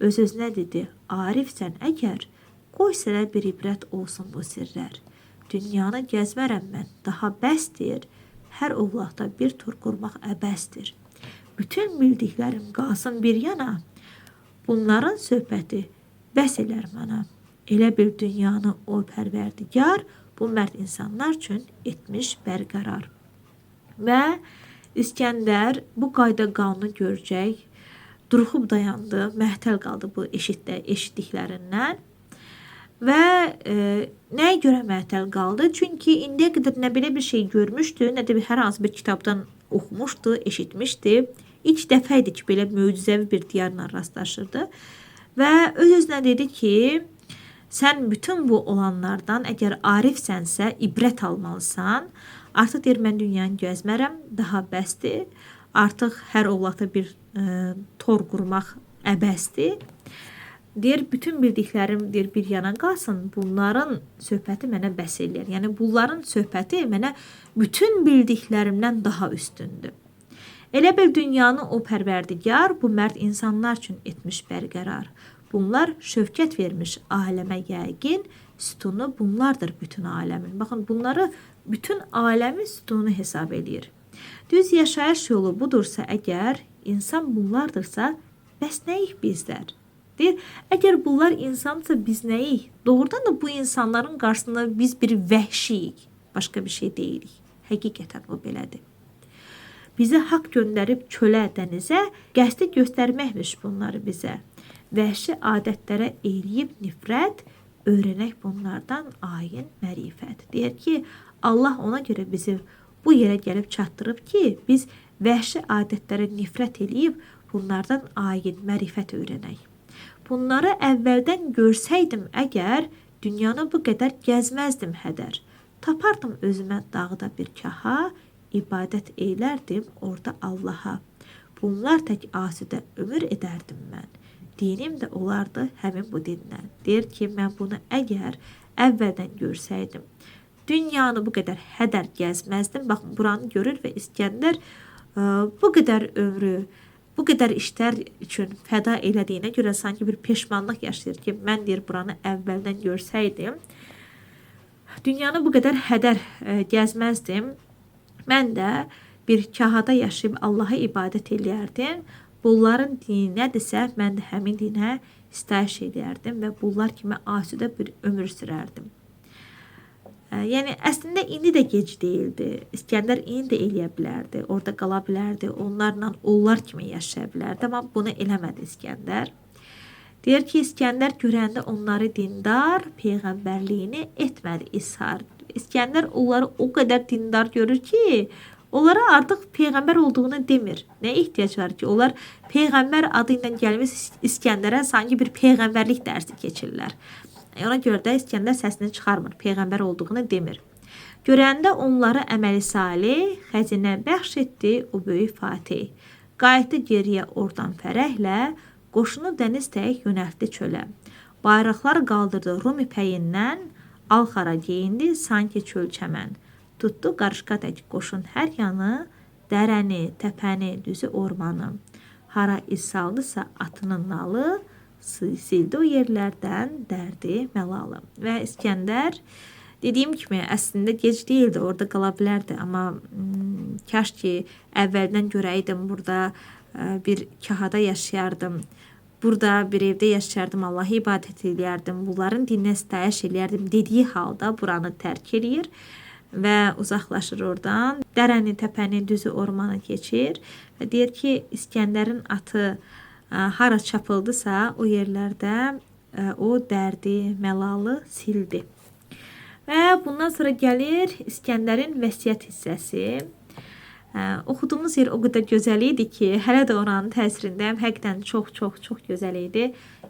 Öz-özünə dedi, arifsən əgər, qoy sənə bir ibrət olsun bu sirlər. Dünyanı gəzmərəm mən, daha bəsdir, hər ovlaqda bir tur qurmaq əbəsdir. Bütün bildiklərim qalsın bir yana, bunların söhbəti bəs elər mənə. Elə bir dünyanı o pərverdigar bu mərd insanlar üçün etmiş bərqərar. Və İskəndər bu qayda qanunu görcək, duruxub dayandı, məhtəl qaldı bu eşitdiklərindən. Və nəyə görə məhtəl qaldı? Çünki indiyə qədər nə belə bir şey görmüşdü, nə də bir hər hansı bir kitabdan oxumuşdu, eşitmişdi. İlk dəfə idi ki, belə möcüzəvi bir diyarla rastlaşırdı. Və öz-özünə dedi ki, sən bütün bu olanlardan əgər arifsənsə, ibrət almalısan. Artıq deyir, mən dünyanı gəzmərəm, daha bəsdir. Artıq hər ovlaqda bir tor qurmaq əbəsdir. Deyir, bütün bildiklərim deyir, bir yana qalsın, bunların söhbəti mənə bəs eləyər. Yəni, bunların söhbəti mənə bütün bildiklərimdən daha üstündür. Elə bil dünyanı o pərverdigar bu mərd insanlar üçün etmiş bərqərar. Bunlar şövkət vermiş aləmə yəqin, sütunu bunlardır bütün aləmin. Baxın, bunları bütün aləmin sütunu hesab eləyir. Düz yaşayış yolu budursa əgər, insan bunlardırsa, bəs nəyik bizlər? Deyir, əgər bunlar insansa biz nəyik? Doğrudan da bu insanların qarşısında biz bir vəhşiyik, başqa bir şey deyilik. Həqiqətən o belədir. Bizi haqq göndərib çölə, dənizə, qəsdi göstərməkmiş bunları bizə. Vəhşi adətlərə eləyib nifrət, öyrənək bunlardan ayin mərifət. Deyir ki, Allah ona görə bizi bu yerə gəlib çatdırıb ki, biz vəhşi adətlərə nifrət eləyib bunlardan ayin mərifət öyrənək. Bunları əvvəldən görsəydim əgər, dünyanı bu qədər gəzməzdim hədər. Tapardım özümə dağda bir kaha, ibadət eylərdim orada Allaha. Bunlar tək asudə ömür edərdim mən. Dinim də olardı həmin bu dindən. Deyir ki, mən bunu əgər əvvəldən görsəydim, dünyanı bu qədər hədər gəzməzdim. Baxın, buranı görür və İskəndər bu qədər ömrü, bu qədər işlər üçün fəda elədiyinə görə sanki bir peşmanlıq yaşayır ki, mən deyir, buranı əvvəldən görsəydim, dünyanı bu qədər hədər gəzməzdim. Mən də bir kahada yaşayıb Allaha ibadət eləyərdim. Bunların dini nədirsə, mən də həmin dinə sitayiş eləyərdim və bunlar kimi asudə bir ömür sürərdim. Yəni, əslində indi də gec deyildi. İskəndər indi də eləyə bilərdi, orada qala bilərdi, onlarla onlar kimi yaşaya bilərdi, amma bunu eləmədi İskəndər. Deyir ki, İskəndər görəndə onları dindar, peyğəmbərliyini etmədi ishar. İskəndər onları o qədər dindar görür ki, Onlara artıq peyğəmbər olduğunu demir. Nə ehtiyac var ki, onlar peyğəmbər adı ilə gəlmiş İskəndərə sanki bir peyğəmbərlik dərsi keçirlər. Ona görə də İskəndər səsini çıxarmır, peyğəmbər olduğunu demir. Görəndə onları əməli salih, xəzinə bəxş etdi o böyük Fatih. Qayıtdı geriyə oradan fərəhlə, qoşunu dəniz tək yönəltdi çölə. Bayraqlar qaldırdı Rum ipəyindən, alxara geyindi sanki çöl çəmən. Tutdu qarışqa tək qoşun hər yanı, dərəni, təpəni, düzü ormanı. Hara iz saldısa atının nalı, sildi o yerlərdən dərdi, məlalı. Və İskəndər dediyim kimi əslində gec deyildi, orada qala bilərdi, amma kaş ki əvvəldən görəydim, burada bir kahada yaşayardım. Burada bir evdə yaşayardım, Allaha ibadət eləyərdim, bunların dininə sitayiş eləyərdim dediyi halda buranı tərk eləyir və uzaqlaşır oradan. Dərəni, təpəni, düzü ormanı keçir və deyir ki, İskəndərin atı hara çapıldısa o yerlərdə o dərdi, məlalı sildi. Və bundan sonra gəlir İskəndərin vəsiyyət hissəsi. Oxuduğumuz yer o qədər gözəl idi ki, hələ də oranın təsirindəyəm. Həqiqətən çox, çox, çox gözəl idi.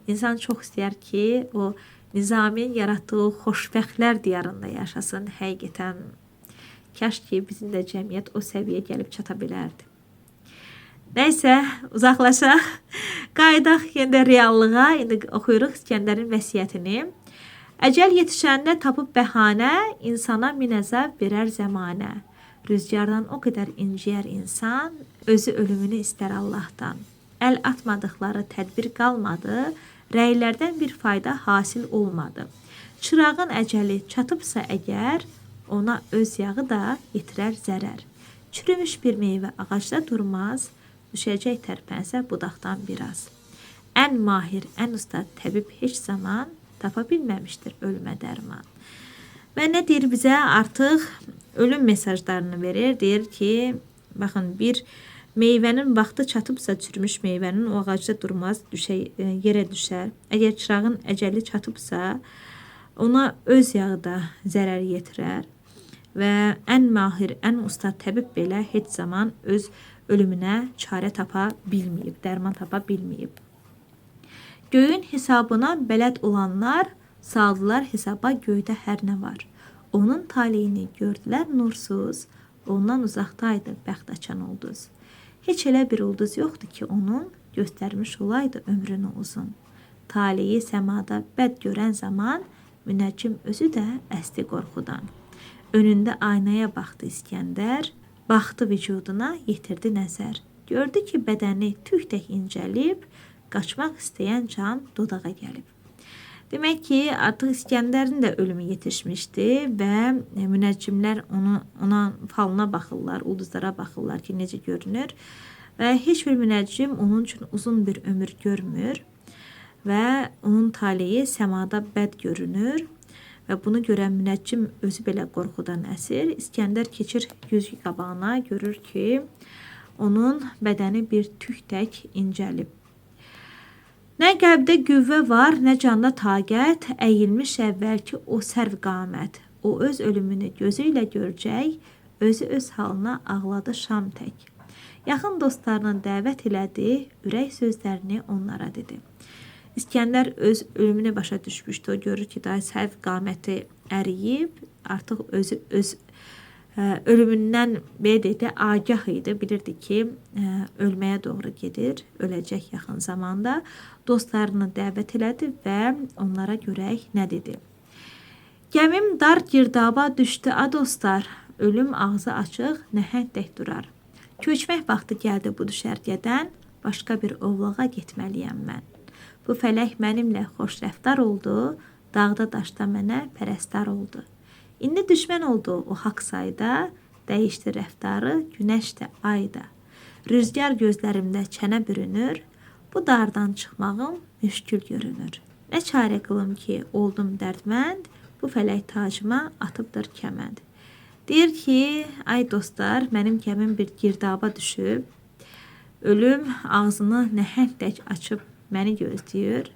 İnsan çox istəyər ki, o Nizaminin yaratdığı xoşbəxtlər diyarında yaşasın. Həqiqətən kaş ki, bizim də cəmiyyət o səviyyəyə gəlib çata bilərdi. Nəysə, uzaqlaşaq. Qayıdaq yenə də reallığa. İndi oxuyuruq İskəndərin vəsiyyətini. Əcəl yetişəndə tapıb bəhanə, insana min əzab verər zəmanə. Rüzgardan o qədər inciyər insan, özü ölümünü istər Allahdan. Əl atmadıqları tədbir qalmadı, rəylərdən bir fayda hasil olmadı. Çırağın əcəli çatıbsa əgər, ona öz yağı da yetirər zərər. Çürümüş bir meyvə ağacda durmaz, düşəcək tərpənsə budaqdan biraz. Ən mahir, ən usta təbib heç zaman tapa bilməmişdir ölümə dərman. Və nə deyir bizə? Artıq ölüm mesajlarını verir. Deyir ki, baxın, bir meyvənin vaxtı çatıbsa çürümüş meyvənin o ağacda durmaz, yerə düşər. Əgər çırağın əcəli çatıbsa, ona öz yağı da zərər yetirər. Və ən mahir, ən usta təbib belə heç zaman öz ölümünə çarə tapa bilməyib, dərman tapa bilməyib. Göyün hesabına bələd olanlar saldılar hesaba göydə hər nə var. Onun taleyini gördülər nursuz, ondan uzaqdaydı bəxt açan ulduz. Heç elə bir ulduz yoxdur ki, onun göstərmiş olaydı ömrünü uzun. Taleyi səmada bəd görən zaman münəccim özü də əsdi qorxudan. Önündə aynaya baxdı İskəndər, baxdı vücuduna, yetirdi nəzər. Gördü ki, bədəni tük tək incəlib, qaçmaq istəyən can dodağa gəlib. Demək ki, artıq İskəndərin də ölümü yetişmişdi və münəccimlər ona falına baxırlar, ulduzlara baxırlar ki, necə görünür. Və heç bir münəccim onun üçün uzun bir ömür görmür və onun taleyi səmada bəd görünür. Və bunu görən münəccim özü belə qorxudan əsir. İskəndər keçir güzgü qabağına, görür ki, onun bədəni bir tük tək incəlib. Nə qəlbdə qüvvə var, nə canda taqət, əyilmiş əvvəlki o sərv qamət. O öz ölümünü gözü ilə görcək, özü öz halına ağladı şam tək. Yaxın dostlarını dəvət elədi, ürək sözlərini onlara dedi. İskəndər öz ölümünü başa düşmüşdü. O görür ki, daha sərv qaməti əriyib, artıq özü öz ölümündən belə deyək də agah idi. Bilirdi ki, ölməyə doğru gedir, öləcək yaxın zamanda. Dostlarını dəvət elədi və onlara görək nə dedi. Gəmim dar girdaba düşdü, a dostlar, ölüm ağzı açıq, nəhəng tək durar. Köçmək vaxtı gəldi bu düşərgədən, başqa bir ovlağa getməliyəm mən. Bu fələk mənimlə xoş rəftar oldu, dağda daşda mənə pərəstar oldu. İndi düşmən oldu o haqq sayda, dəyişdi rəftarı günəş də ay da. Rüzgar gözlərimdə çənə bürünür, bu dardan çıxmağım müşkül görünür. Nə çarə qılım ki, oldum dərdmənd, bu fələk tacıma atıbdır kəmənd. Deyir ki, ay dostlar, mənim gəmim bir girdaba düşüb, ölüm ağzını nəhəng tək açıb məni gözləyir.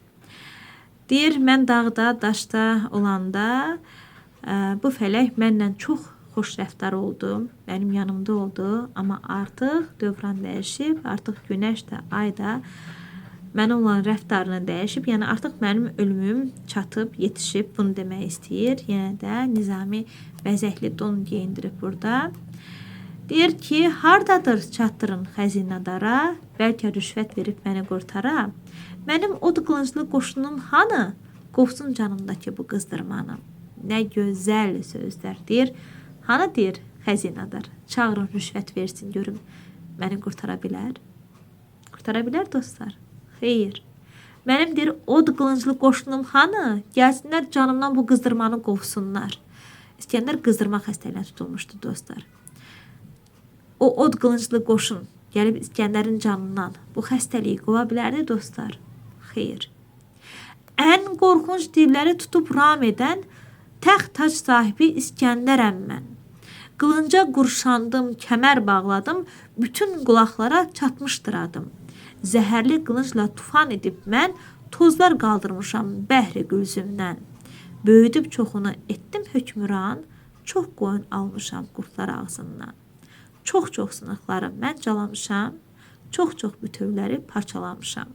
Deyir, mən dağda, daşda olanda bu fələk mənlə çox xoş rəftar oldu, mənim yanımda oldu, amma artıq dövran dəyişib, artıq günəş də, ay da mənə olan rəftarını dəyişib, yəni artıq mənim ölümüm çatıb, yetişib, bunu demək istəyir. Yenə də Nizami bəzəkli don geyindirib burada. Deyir ki, hardadır çatdırın xəzinədara, bəlkə rüşvət verib məni qurtara. Mənim od qılınclı qoşunum hanı? Qovsun canımdakı bu qızdırmanı. Nə gözəl sözlər deyir. Hanı deyir xəzinədar, çağırın rüşvət versin görüm məni qurtara bilər. Qurtara bilər dostlar? Xeyr. Mənim deyir od qılınclı qoşunum hanı? Gəlsinlər canımdan bu qızdırmanı qovsunlar. İskəndər qızdırma xəstəliyinə tutulmuşdu dostlar. O od qılınclı qoşun gəlib İskəndərin canından bu xəstəliyi qova bilərdi dostlar? Xeyr. Ən qorxunc divləri tutub ram edən təxt tac sahibi İskəndərəm mən. Qılınca qurşandım, kəmər bağladım, bütün qulaqlara çatmışdır adım. Zəhərli qılıncla tufan edib mən tozlar qaldırmışam bəhri gülzümdən. Böyüdüb çoxunu etdim hökmran, çox qoyun almışam qurdlar ağzından. Çox-çox sınıqları mən calamışam, çox-çox bütövləri parçalamışam.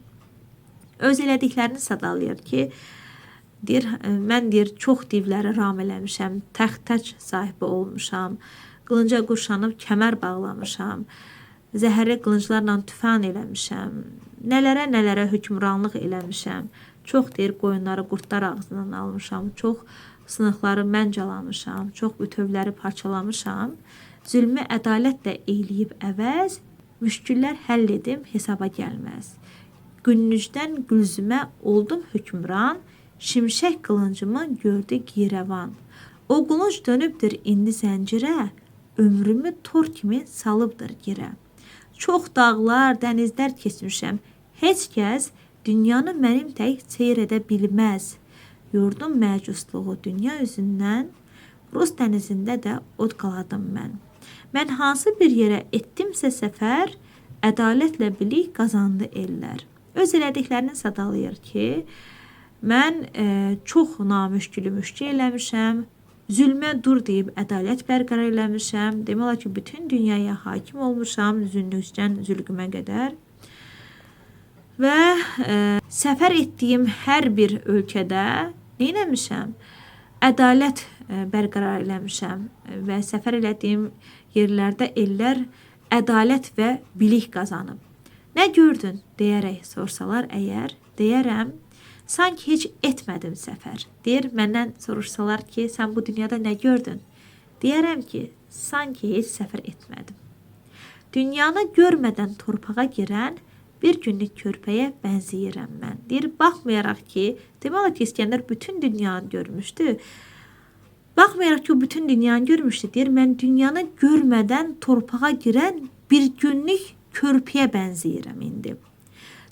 Öz elədiklərini sadalayır ki, deyir, mən deyir, çox divləri ram eləmişəm, təxt tac sahibi olmuşam, qılınca qurşanıb kəmər bağlamışam, zəhərli qılınclarla tüfan eləmişəm, nələrə hökmranlıq eləmişəm. Çox deyir, qoyunları qurdlar ağzından almışam, çox sınıqları mən calamışam, çox bütövləri parçalamışam. Zülmü ədalət də eyləyib əvəz, müşküllər həll edim, hesaba gəlməz. Günnücdən Gülzümə oldum hökmran, şimşək qılıncımı gördü girəvan. O qılınc dönübdür indi zəncirə, ömrümü tor kimi salıbdır girə. Çox dağlar, dənizlər keçmişəm, heç kəs dünyanı mənim tək seyr edə bilməz. Yurdum məcusluğu dünya üzündən, Rus dənizində də od qaladım mən. Mən hansı bir yerə etdimsə səfər, ədalətlə bilik qazandı ellər. Öz elədiklərini sadalayır ki, mən çox namüşkülü müşkül eləmişəm, zülmə dur deyib ədalət bərqərar eləmişəm. Demək olar ki, bütün dünyaya hakim olmuşam, zünnücdən zülqümə qədər. Və səfər etdiyim hər bir ölkədə nə eləmişəm? Ədalət bərqərar eləmişəm və səfər elədiyim yerlərdə ellər ədalət və bilik qazanıb. Nə gördün deyərək sorsalar əgər, deyərəm, sanki heç etmədim səfər. Deyir, məndən soruşsalar ki, sən bu dünyada nə gördün? Deyərəm ki, sanki heç səfər etmədim. Dünyanı görmədən torpağa girən bir günlük körpəyə bənzəyirəm mən. Deyir, baxmayaraq ki, demək olar ki, İskəndər bütün dünyanı görmüşdü. Baxmayaraq ki, o bütün dünyanı görmüşdü. Deyir, mən dünyanı görmədən torpağa girən bir günlük körpəyə bənzəyirəm indi.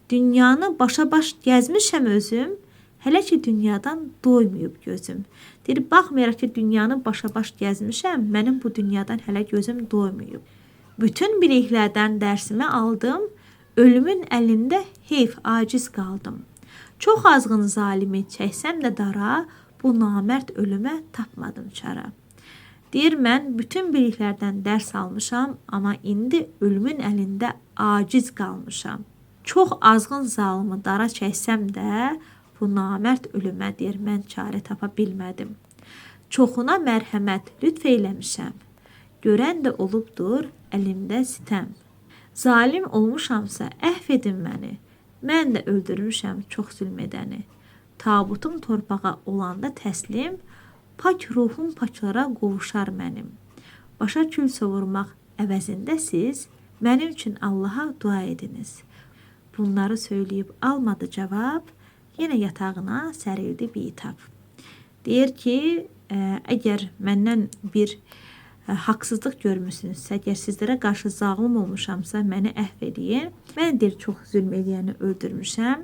Dünyanı başa-baş gəzmişəm özüm, hələ ki dünyadan doymayıb gözüm. Deyir, baxmayaraq ki, dünyanı başa-baş gəzmişəm, mənim bu dünyadan hələ gözüm doymayıb. Bütün biliklərdən dərsimi aldım, ölümün əlində heyf aciz qaldım. Çox azğın zalimi çəksəm də dara, bu namərd ölümə tapmadım çara. Deyir, mən bütün biliklərdən dərs almışam, amma indi ölümün əlində aciz qalmışam. Çox azğın zalımı dara çəksəm də, bu namərd ölümə, deyir, mən çarə tapa bilmədim. Çoxuna mərhəmət lütf eyləmişəm. Görən də olubdur əlimdə sitəm. Zalim olmuşamsa əhv edin məni. Mən də öldürmüşəm çox zülm edəni. Tabutum torpağa olanda təslim, pak ruhum paklara qovuşar mənim. Başa kül sovurmaq əvəzində siz mənim üçün Allaha dua ediniz. Bunları söyləyib almadı cavab, yenə yatağına sərildi bitab. Deyir ki, əgər məndən bir haqsızlıq görmüsünüzsə, əgər sizlərə qarşı zalım olmuşamsa, məni əhv eləyin. Mən deyir, çox zülm eləyəni öldürmüşəm.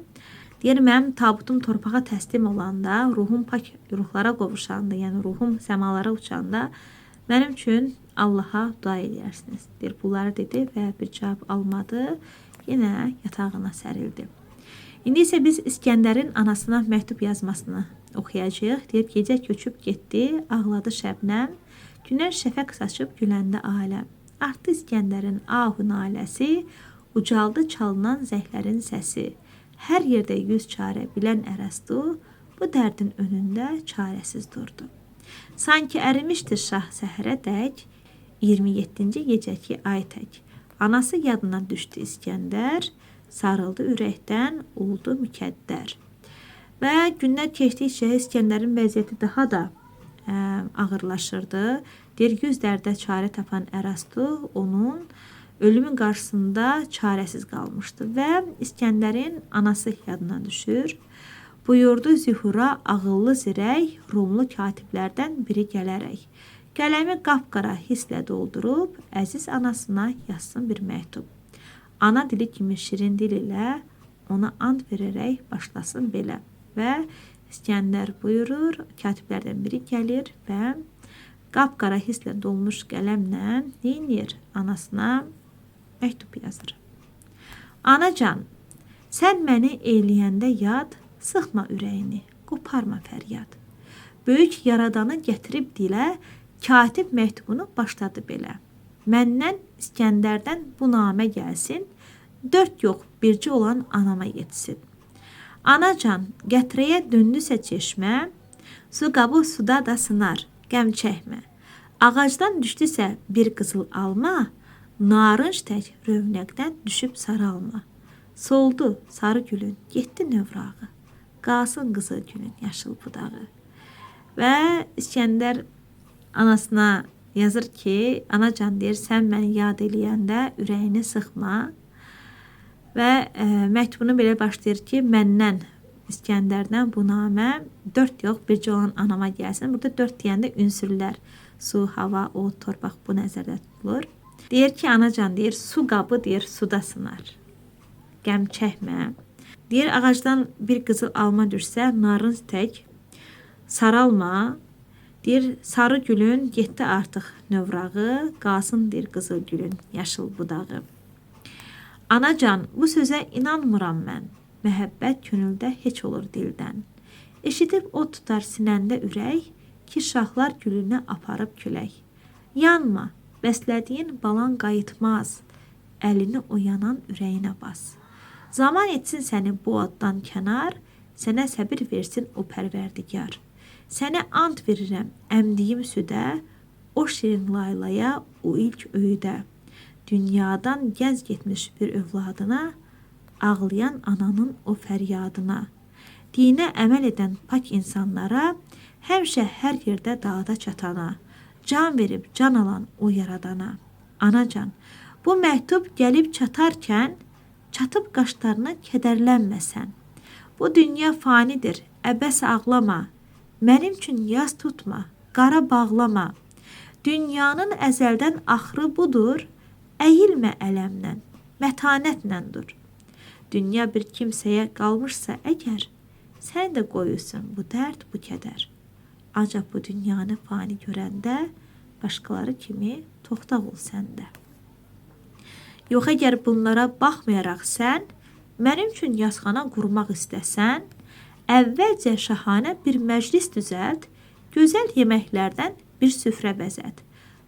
Deyir, mənim tabutum torpağa təslim olanda, ruhum pak ruhlara qovuşanda, yəni ruhum səmalara uçanda mənim üçün Allaha dua eləyərsiniz. Deyir, bunları dedi və bir cavab almadı. Yenə yatağına sərildi. İndi isə biz İskəndərin anasına məktub yazmasını oxuyacağıq. Deyir, gecə köçüb getdi, ağladı Şəbnəm. Günəş şəfəq saçıb güləndə aləm. Artdı İskəndərin ahu naləsi, ucaldı çalınan zəhlərin səsi. Hər yerdə 100 çarə bilən Ərəstu bu dərdin önündə çarəsiz durdu. Sanki ərimişdi şah səhərə dək, 27-ci gecəki ay tək. Anası yadına düşdü İskəndər, sarıldı ürəkdən, oldu mükəddər. Və günlər keçdikcə İskəndərin vəziyyəti daha da ağırlaşırdı. Deyir, 100 dərdə çarə tapan Ərastu onun ölümün qarşısında çarəsiz qalmışdı və İskəndərin anası yadına düşür. Buyurdu Zühura ağıllı zirək Rumlu katiblərdən biri gələrək. Qələmi qapqara hisslə doldurub əziz anasına yazsın bir məktub. Ana dili kimi şirin dil ilə ona and verərək başlasın belə. Və İskəndər buyurur, katiblərdən biri gəlir və qapqara hisslə dolmuş qələmlə neynir? Anasına məktub yazır. Anacan, sən məni eləyəndə yad, sıxma ürəyini, qoparma fəryad. Böyük yaradanı gətirib dilə, katib məktubunu başladı belə. Məndən İskəndərdən bu namə gəlsin, 4 yox, bircə olan anama yetsin. Anacan, qətrəyə döndüsə çeşmə, su qabı suda da sınar, qəm çəkmə. Ağacdan düşdüsə bir qızıl alma, narınc tək rövnəqdən düşüb saralma. Soldu sarı gülün, getdi növrağı, qalsın qızıl gülün yaşıl budağı. Və İskəndər anasına yazır ki, anacan deyir, sən məni yad eləyəndə ürəyini sıxma. Və məktubunu belə başlayır ki, məndən, İskəndərdən bu namə 4 yox, bircə olan anama gəlsin. Burada 4 deyəndə ünsürlər, su, hava, od, torpaq bu nəzərdə tutulur. Deyir ki, anacan deyir, su qabı deyir, suda sınar. Qəm çəkmə. Deyir, ağacdan bir qızıl alma düşsə, narınc tək saralma. Deyir, sarı gülün getdi artıq növrağı, qalsın deyir, qızıl gülün yaşıl budağı. Anacan, bu sözə inanmıram mən. Məhəbbət könüldə heç olur dildən. Eşidib o tutar sinəndə ürək, ki şahlar gülünə aparıb külək. Yanma, bəslədiyin balan qayıtmaz. Əlini o yanan ürəyinə bas. Zaman etsin səni bu addan kənar, sənə səbir versin o pərverdigar. Sənə ant verirəm əmdiyim südə, o şirin laylaya, o ilk öyüdə. Dünyadan gəz getmiş bir övladına, ağlayan ananın o fəryadına, dinə əməl edən pak insanlara, həmişə hər yerdə dağda çatana, can verib can alan o yaradana. Anacan, bu məktub gəlib çatarkən, çatıb qaşlarına kədərlənməsən. Bu dünya fanidir, əbəs ağlama, mənim üçün yaz tutma, qara bağlama. Dünyanın əzəldən axırı budur, əyilmə ələmlə, mətanətlə dur. Dünya bir kimsəyə qalmışsa əgər, sən də qoyulsun bu dərd, bu kədər. Ancaq bu dünyanı fani görəndə, başqaları kimi toxtaq ol sən də. Yox, əgər bunlara baxmayaraq sən, mənim üçün yasxana qurmaq istəsən, əvvəlcə şahanə bir məclis düzəlt, gözəl yeməklərdən bir süfrə bəzət.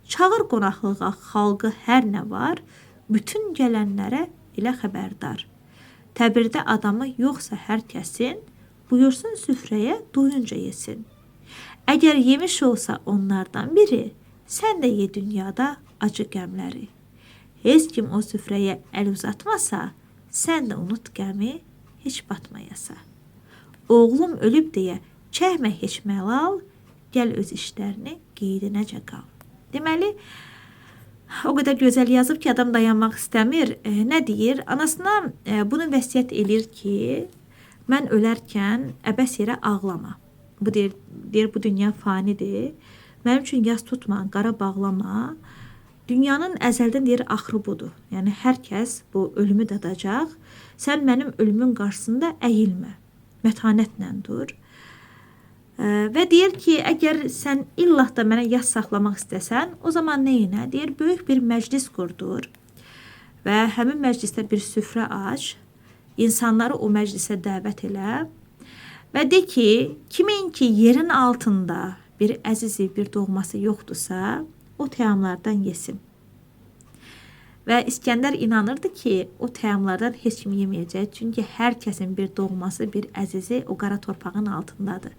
Çağır qonaqlığa xalqı hər nə var, bütün gələnlərə elə xəbərdar. Təbirdə adamı yoxsa hər kəsin, buyursun süfrəyə doyunca yesin. Əgər yemiş olsa onlardan biri, sən də ye dünyada acı qəmləri. Heç kim o süfrəyə əl uzatmasa, sən də unut qəmi, heç batmayasa. Oğlum ölüb deyə çəkmə heç məlal, gəl öz işlərini qeydinəcə qal. Deməli, o qədər gözəl yazıb ki, adam dayanmaq istəmir. Nə deyir? Anasına bunu vəsiyyət eləyir ki, mən ölərkən əbəs yerə ağlama. Bu deyir, bu dünya fanidir. Mənim üçün yas tutma, qara bağlama. Dünyanın əzəldən deyir axırı budur. Yəni hər kəs bu ölümü dadacaq. Sən mənim ölümün qarşısında əyilmə. Mətanətlə dur. Və deyir ki, əgər sən illah da mənə yas saxlamaq istəsən, o zaman nə elə? Deyir, böyük bir məclis qurdur və həmin məclisdə bir süfrə aç, insanları o məclisə dəvət elə və de ki, kimin ki yerin altında bir əzizi, bir doğması yoxdursa, o təamlardan yesin. Və İskəndər inanırdı ki, o təamlardan heç kim yeməyəcək. Çünki hər kəsin bir doğması, bir əzizi o qara torpağın altındadır.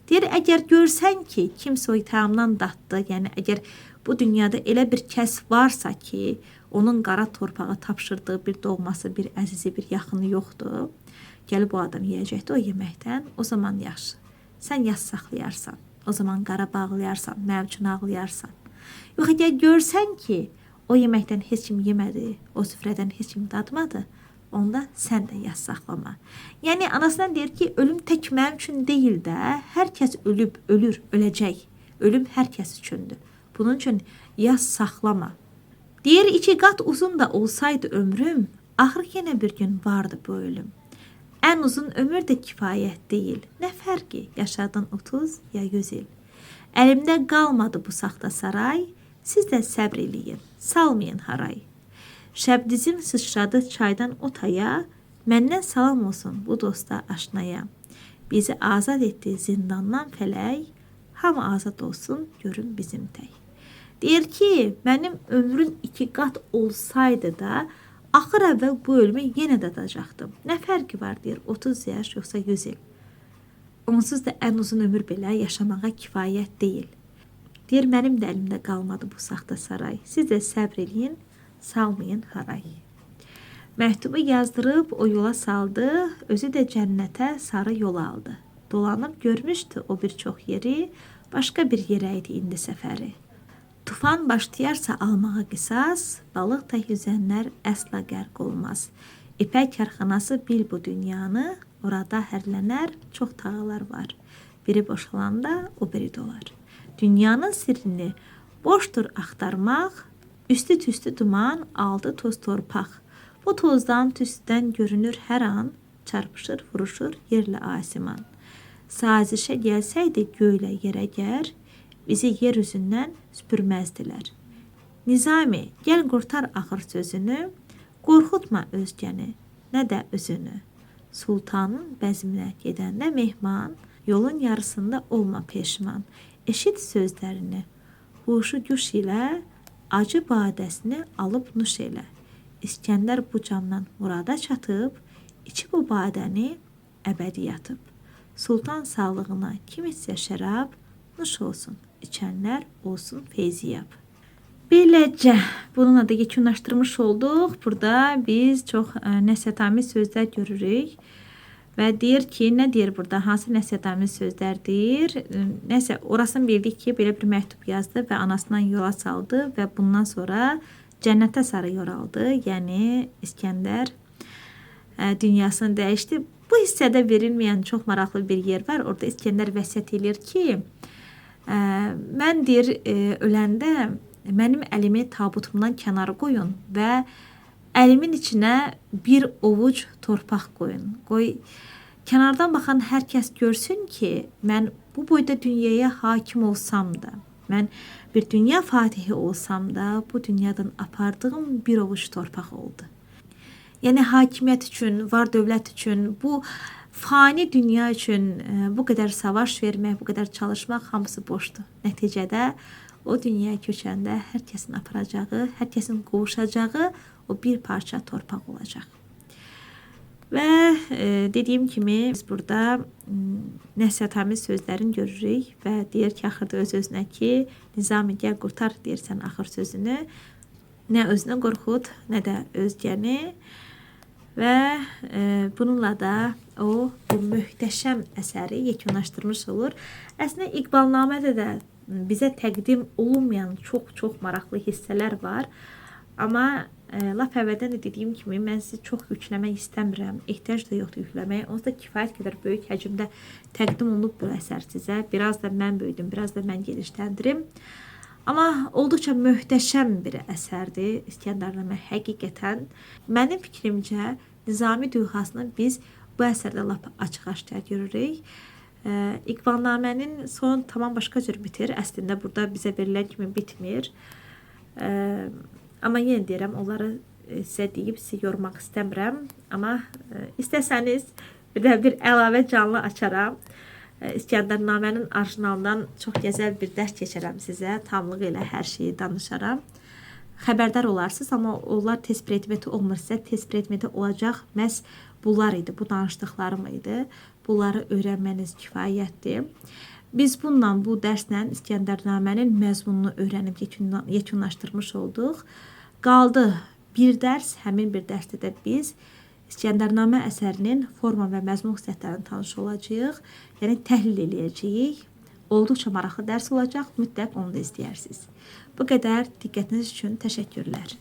Deyir, əgər görsən ki, kimsə o təamdan datdı, yəni əgər bu dünyada elə bir kəs varsa ki, onun qara torpağa tapşırdığı bir doğması, bir əzizi, bir yaxını yoxdur, gəlib o adam yeyəcəkdir o yeməkdən, o zaman yaxşı. Sən yas saxlayarsan, o zaman qara bağlayarsan, mənim üçün ağlayarsan. Yox, əgər görsən ki, o yeməkdən heç kim yemədi, o süfrədən heç kim dadmadı, onda sən də yas saxlama. Yəni anasından deyir ki, ölüm tək mənim üçün deyil də, hər kəs ölüb, ölür, öləcək. Ölüm hər kəs üçündür. Bunun üçün yas saxlama. Deyir, 2 qat uzun da olsaydı ömrüm, axır yenə bir gün vardı bu ölüm. Ən uzun ömür də kifayət deyil. Nə fərqi, yaşadın 30 ya 100 il. Əlimdə qalmadı bu saxta saray, siz də səbr eləyin, salmayın haray. Şəbdizim sıçradı çaydan otaya, məndən salam olsun bu dosta aşnaya. Bizi azad etdi zindandan fələk, hamı azad olsun görün bizim tək. Deyir ki, mənim ömrüm 2 qat olsaydı da, axır əvvəl bu ölümü yenə də dadacaqdım. Nə fərqi var deyir, 30 yaş yoxsa 100 il. Onsuz da ən uzun ömür belə yaşamağa kifayət deyil. Deyir, mənim də əlimdə qalmadı bu saxta saray. Siz də səbr eləyin, salmayın haray. Məktubu yazdırıb o yola saldı, özü də cənnətə sarı yol aldı. Dolanıb görmüşdü o bir çox yeri, başqa bir yerə idi indi səfəri. Tufan başlayarsa almağa qisas, balıq tək yüzənlər əsla qərq olmaz. İpək karxanası bil bu dünyanı, orada hərlənər çox tağlar var. Biri boşalanda o biri dolar. Dünyanın sirrini boşdur axtarmaq, üstü tüstü duman, altı toz torpaq. Bu tozdan, tüstüdən görünür hər an, çarpışır, vuruşur yerlə asiman. Sazişə gəlsəydi göylə yerə gər, bizi yer üzündən süpürməzdilər. Nizami, gəl qurtar axır sözünü, qorxutma özgəni, nə də özünü. Sultanın bəzminə gedəndə mehman, yolun yarısında olma peşman. Eşit sözlərini, huşu güş ilə, acı badəsini alıb nuş elə. İskəndər bu camdan murada çatıb, içib o badəni əbədi yatıb. Sultan sağlığına kim içsə şərab, nuş olsun, içənlər olsun feyziyab. Beləcə, bununla da yekunlaşdırmış olduq. Burada biz çox nəsihətamiz sözlər görürük. Və deyir ki, nə deyir burada? Hansı nəsihətamiz sözlər deyir? Nəsə, orasını bildik ki, belə bir məktub yazdı və anasından yola saldı və bundan sonra cənnətə sarı yoraldı. Yəni, İskəndər dünyasını dəyişdi. Bu hissədə verilməyən çox maraqlı bir yer var. Orada İskəndər vəsiyyət eləyir ki, mən deyir, öləndə mənim əlimi tabutumdan kənara qoyun və əlimin içinə bir ovuc torpaq qoyun. Qoy, kənardan baxan hər kəs görsün ki, mən bu boyda dünyaya hakim olsam da, mən bir dünya fatihi olsam da, bu dünyadan apardığım bir ovuc torpaq oldu. Yəni, hakimiyyət üçün, var dövlət üçün, bu fani dünya üçün bu qədər savaş vermək, bu qədər çalışmaq hamısı boşdur. Nəticədə o dünyaya köçəndə hər kəsin aparacağı, hər kəsin qovuşacağı o bir parça torpaq olacaq. Və dediyim kimi biz burada nəsihətamiz sözlərini görürük və deyir ki, axırda öz-özünə ki, Nizami gəl qurtar deyirsən axır sözünü. Nə özünü qorxut, nə də özgəni. Və bununla da o bu möhtəşəm əsəri yekunlaşdırmış olur. Əslində İqbalnamədə də bizə təqdim olunmayan çox-çox maraqlı hissələr var. Amma lap əvvəldən də dediyim kimi mən sizi çox yükləmək istəmirəm. Ehtiyac da yoxdur yükləməyə. Onsuz da kifayət qədər böyük həcmdə təqdim olunub bu əsər sizə. Biraz da mən böyüdüm, biraz da mən genişləndirim. Amma olduqca möhtəşəm bir əsərdir İskəndərnamə həqiqətən. Mənim fikrimcə Nizami dühasını biz bu əsərdə lap açıq-aşkar görürük. İqbalnamənin sonu tamam başqa cür bitir. Əslində burada bizə verilən kimi bitmir. Amma yenə deyirəm, onları sizə deyib sizi yormaq istəmirəm. Amma istəsəniz bir də bir əlavə canlı açaram. İskəndərnamənin orijinalından çox gözəl bir dərs keçirəm sizə. Tamlığı ilə hər şeyi danışaram. Xəbərdar olarsınız, amma onlar test predmeti olmur sizə. Test predmeti olacaq məhz bunlar idi, bu danışdıqlarım idi. Bunları öyrənməniz kifayətdir. Biz bununla, bu dərslə İskəndərnamənin məzmununu öyrənib yekunlaşdırmış olduq. Qaldı bir dərs, həmin bir dərsdə də biz İskəndərnamə əsərinin forma və məzmun xüsusiyyətlərini tanış olacağıq. Yəni təhlil eləyəcəyik. Olduqca maraqlı dərs olacaq. Mütləq onu da izləyərsiniz. Bu qədər. Diqqətiniz üçün təşəkkürlər.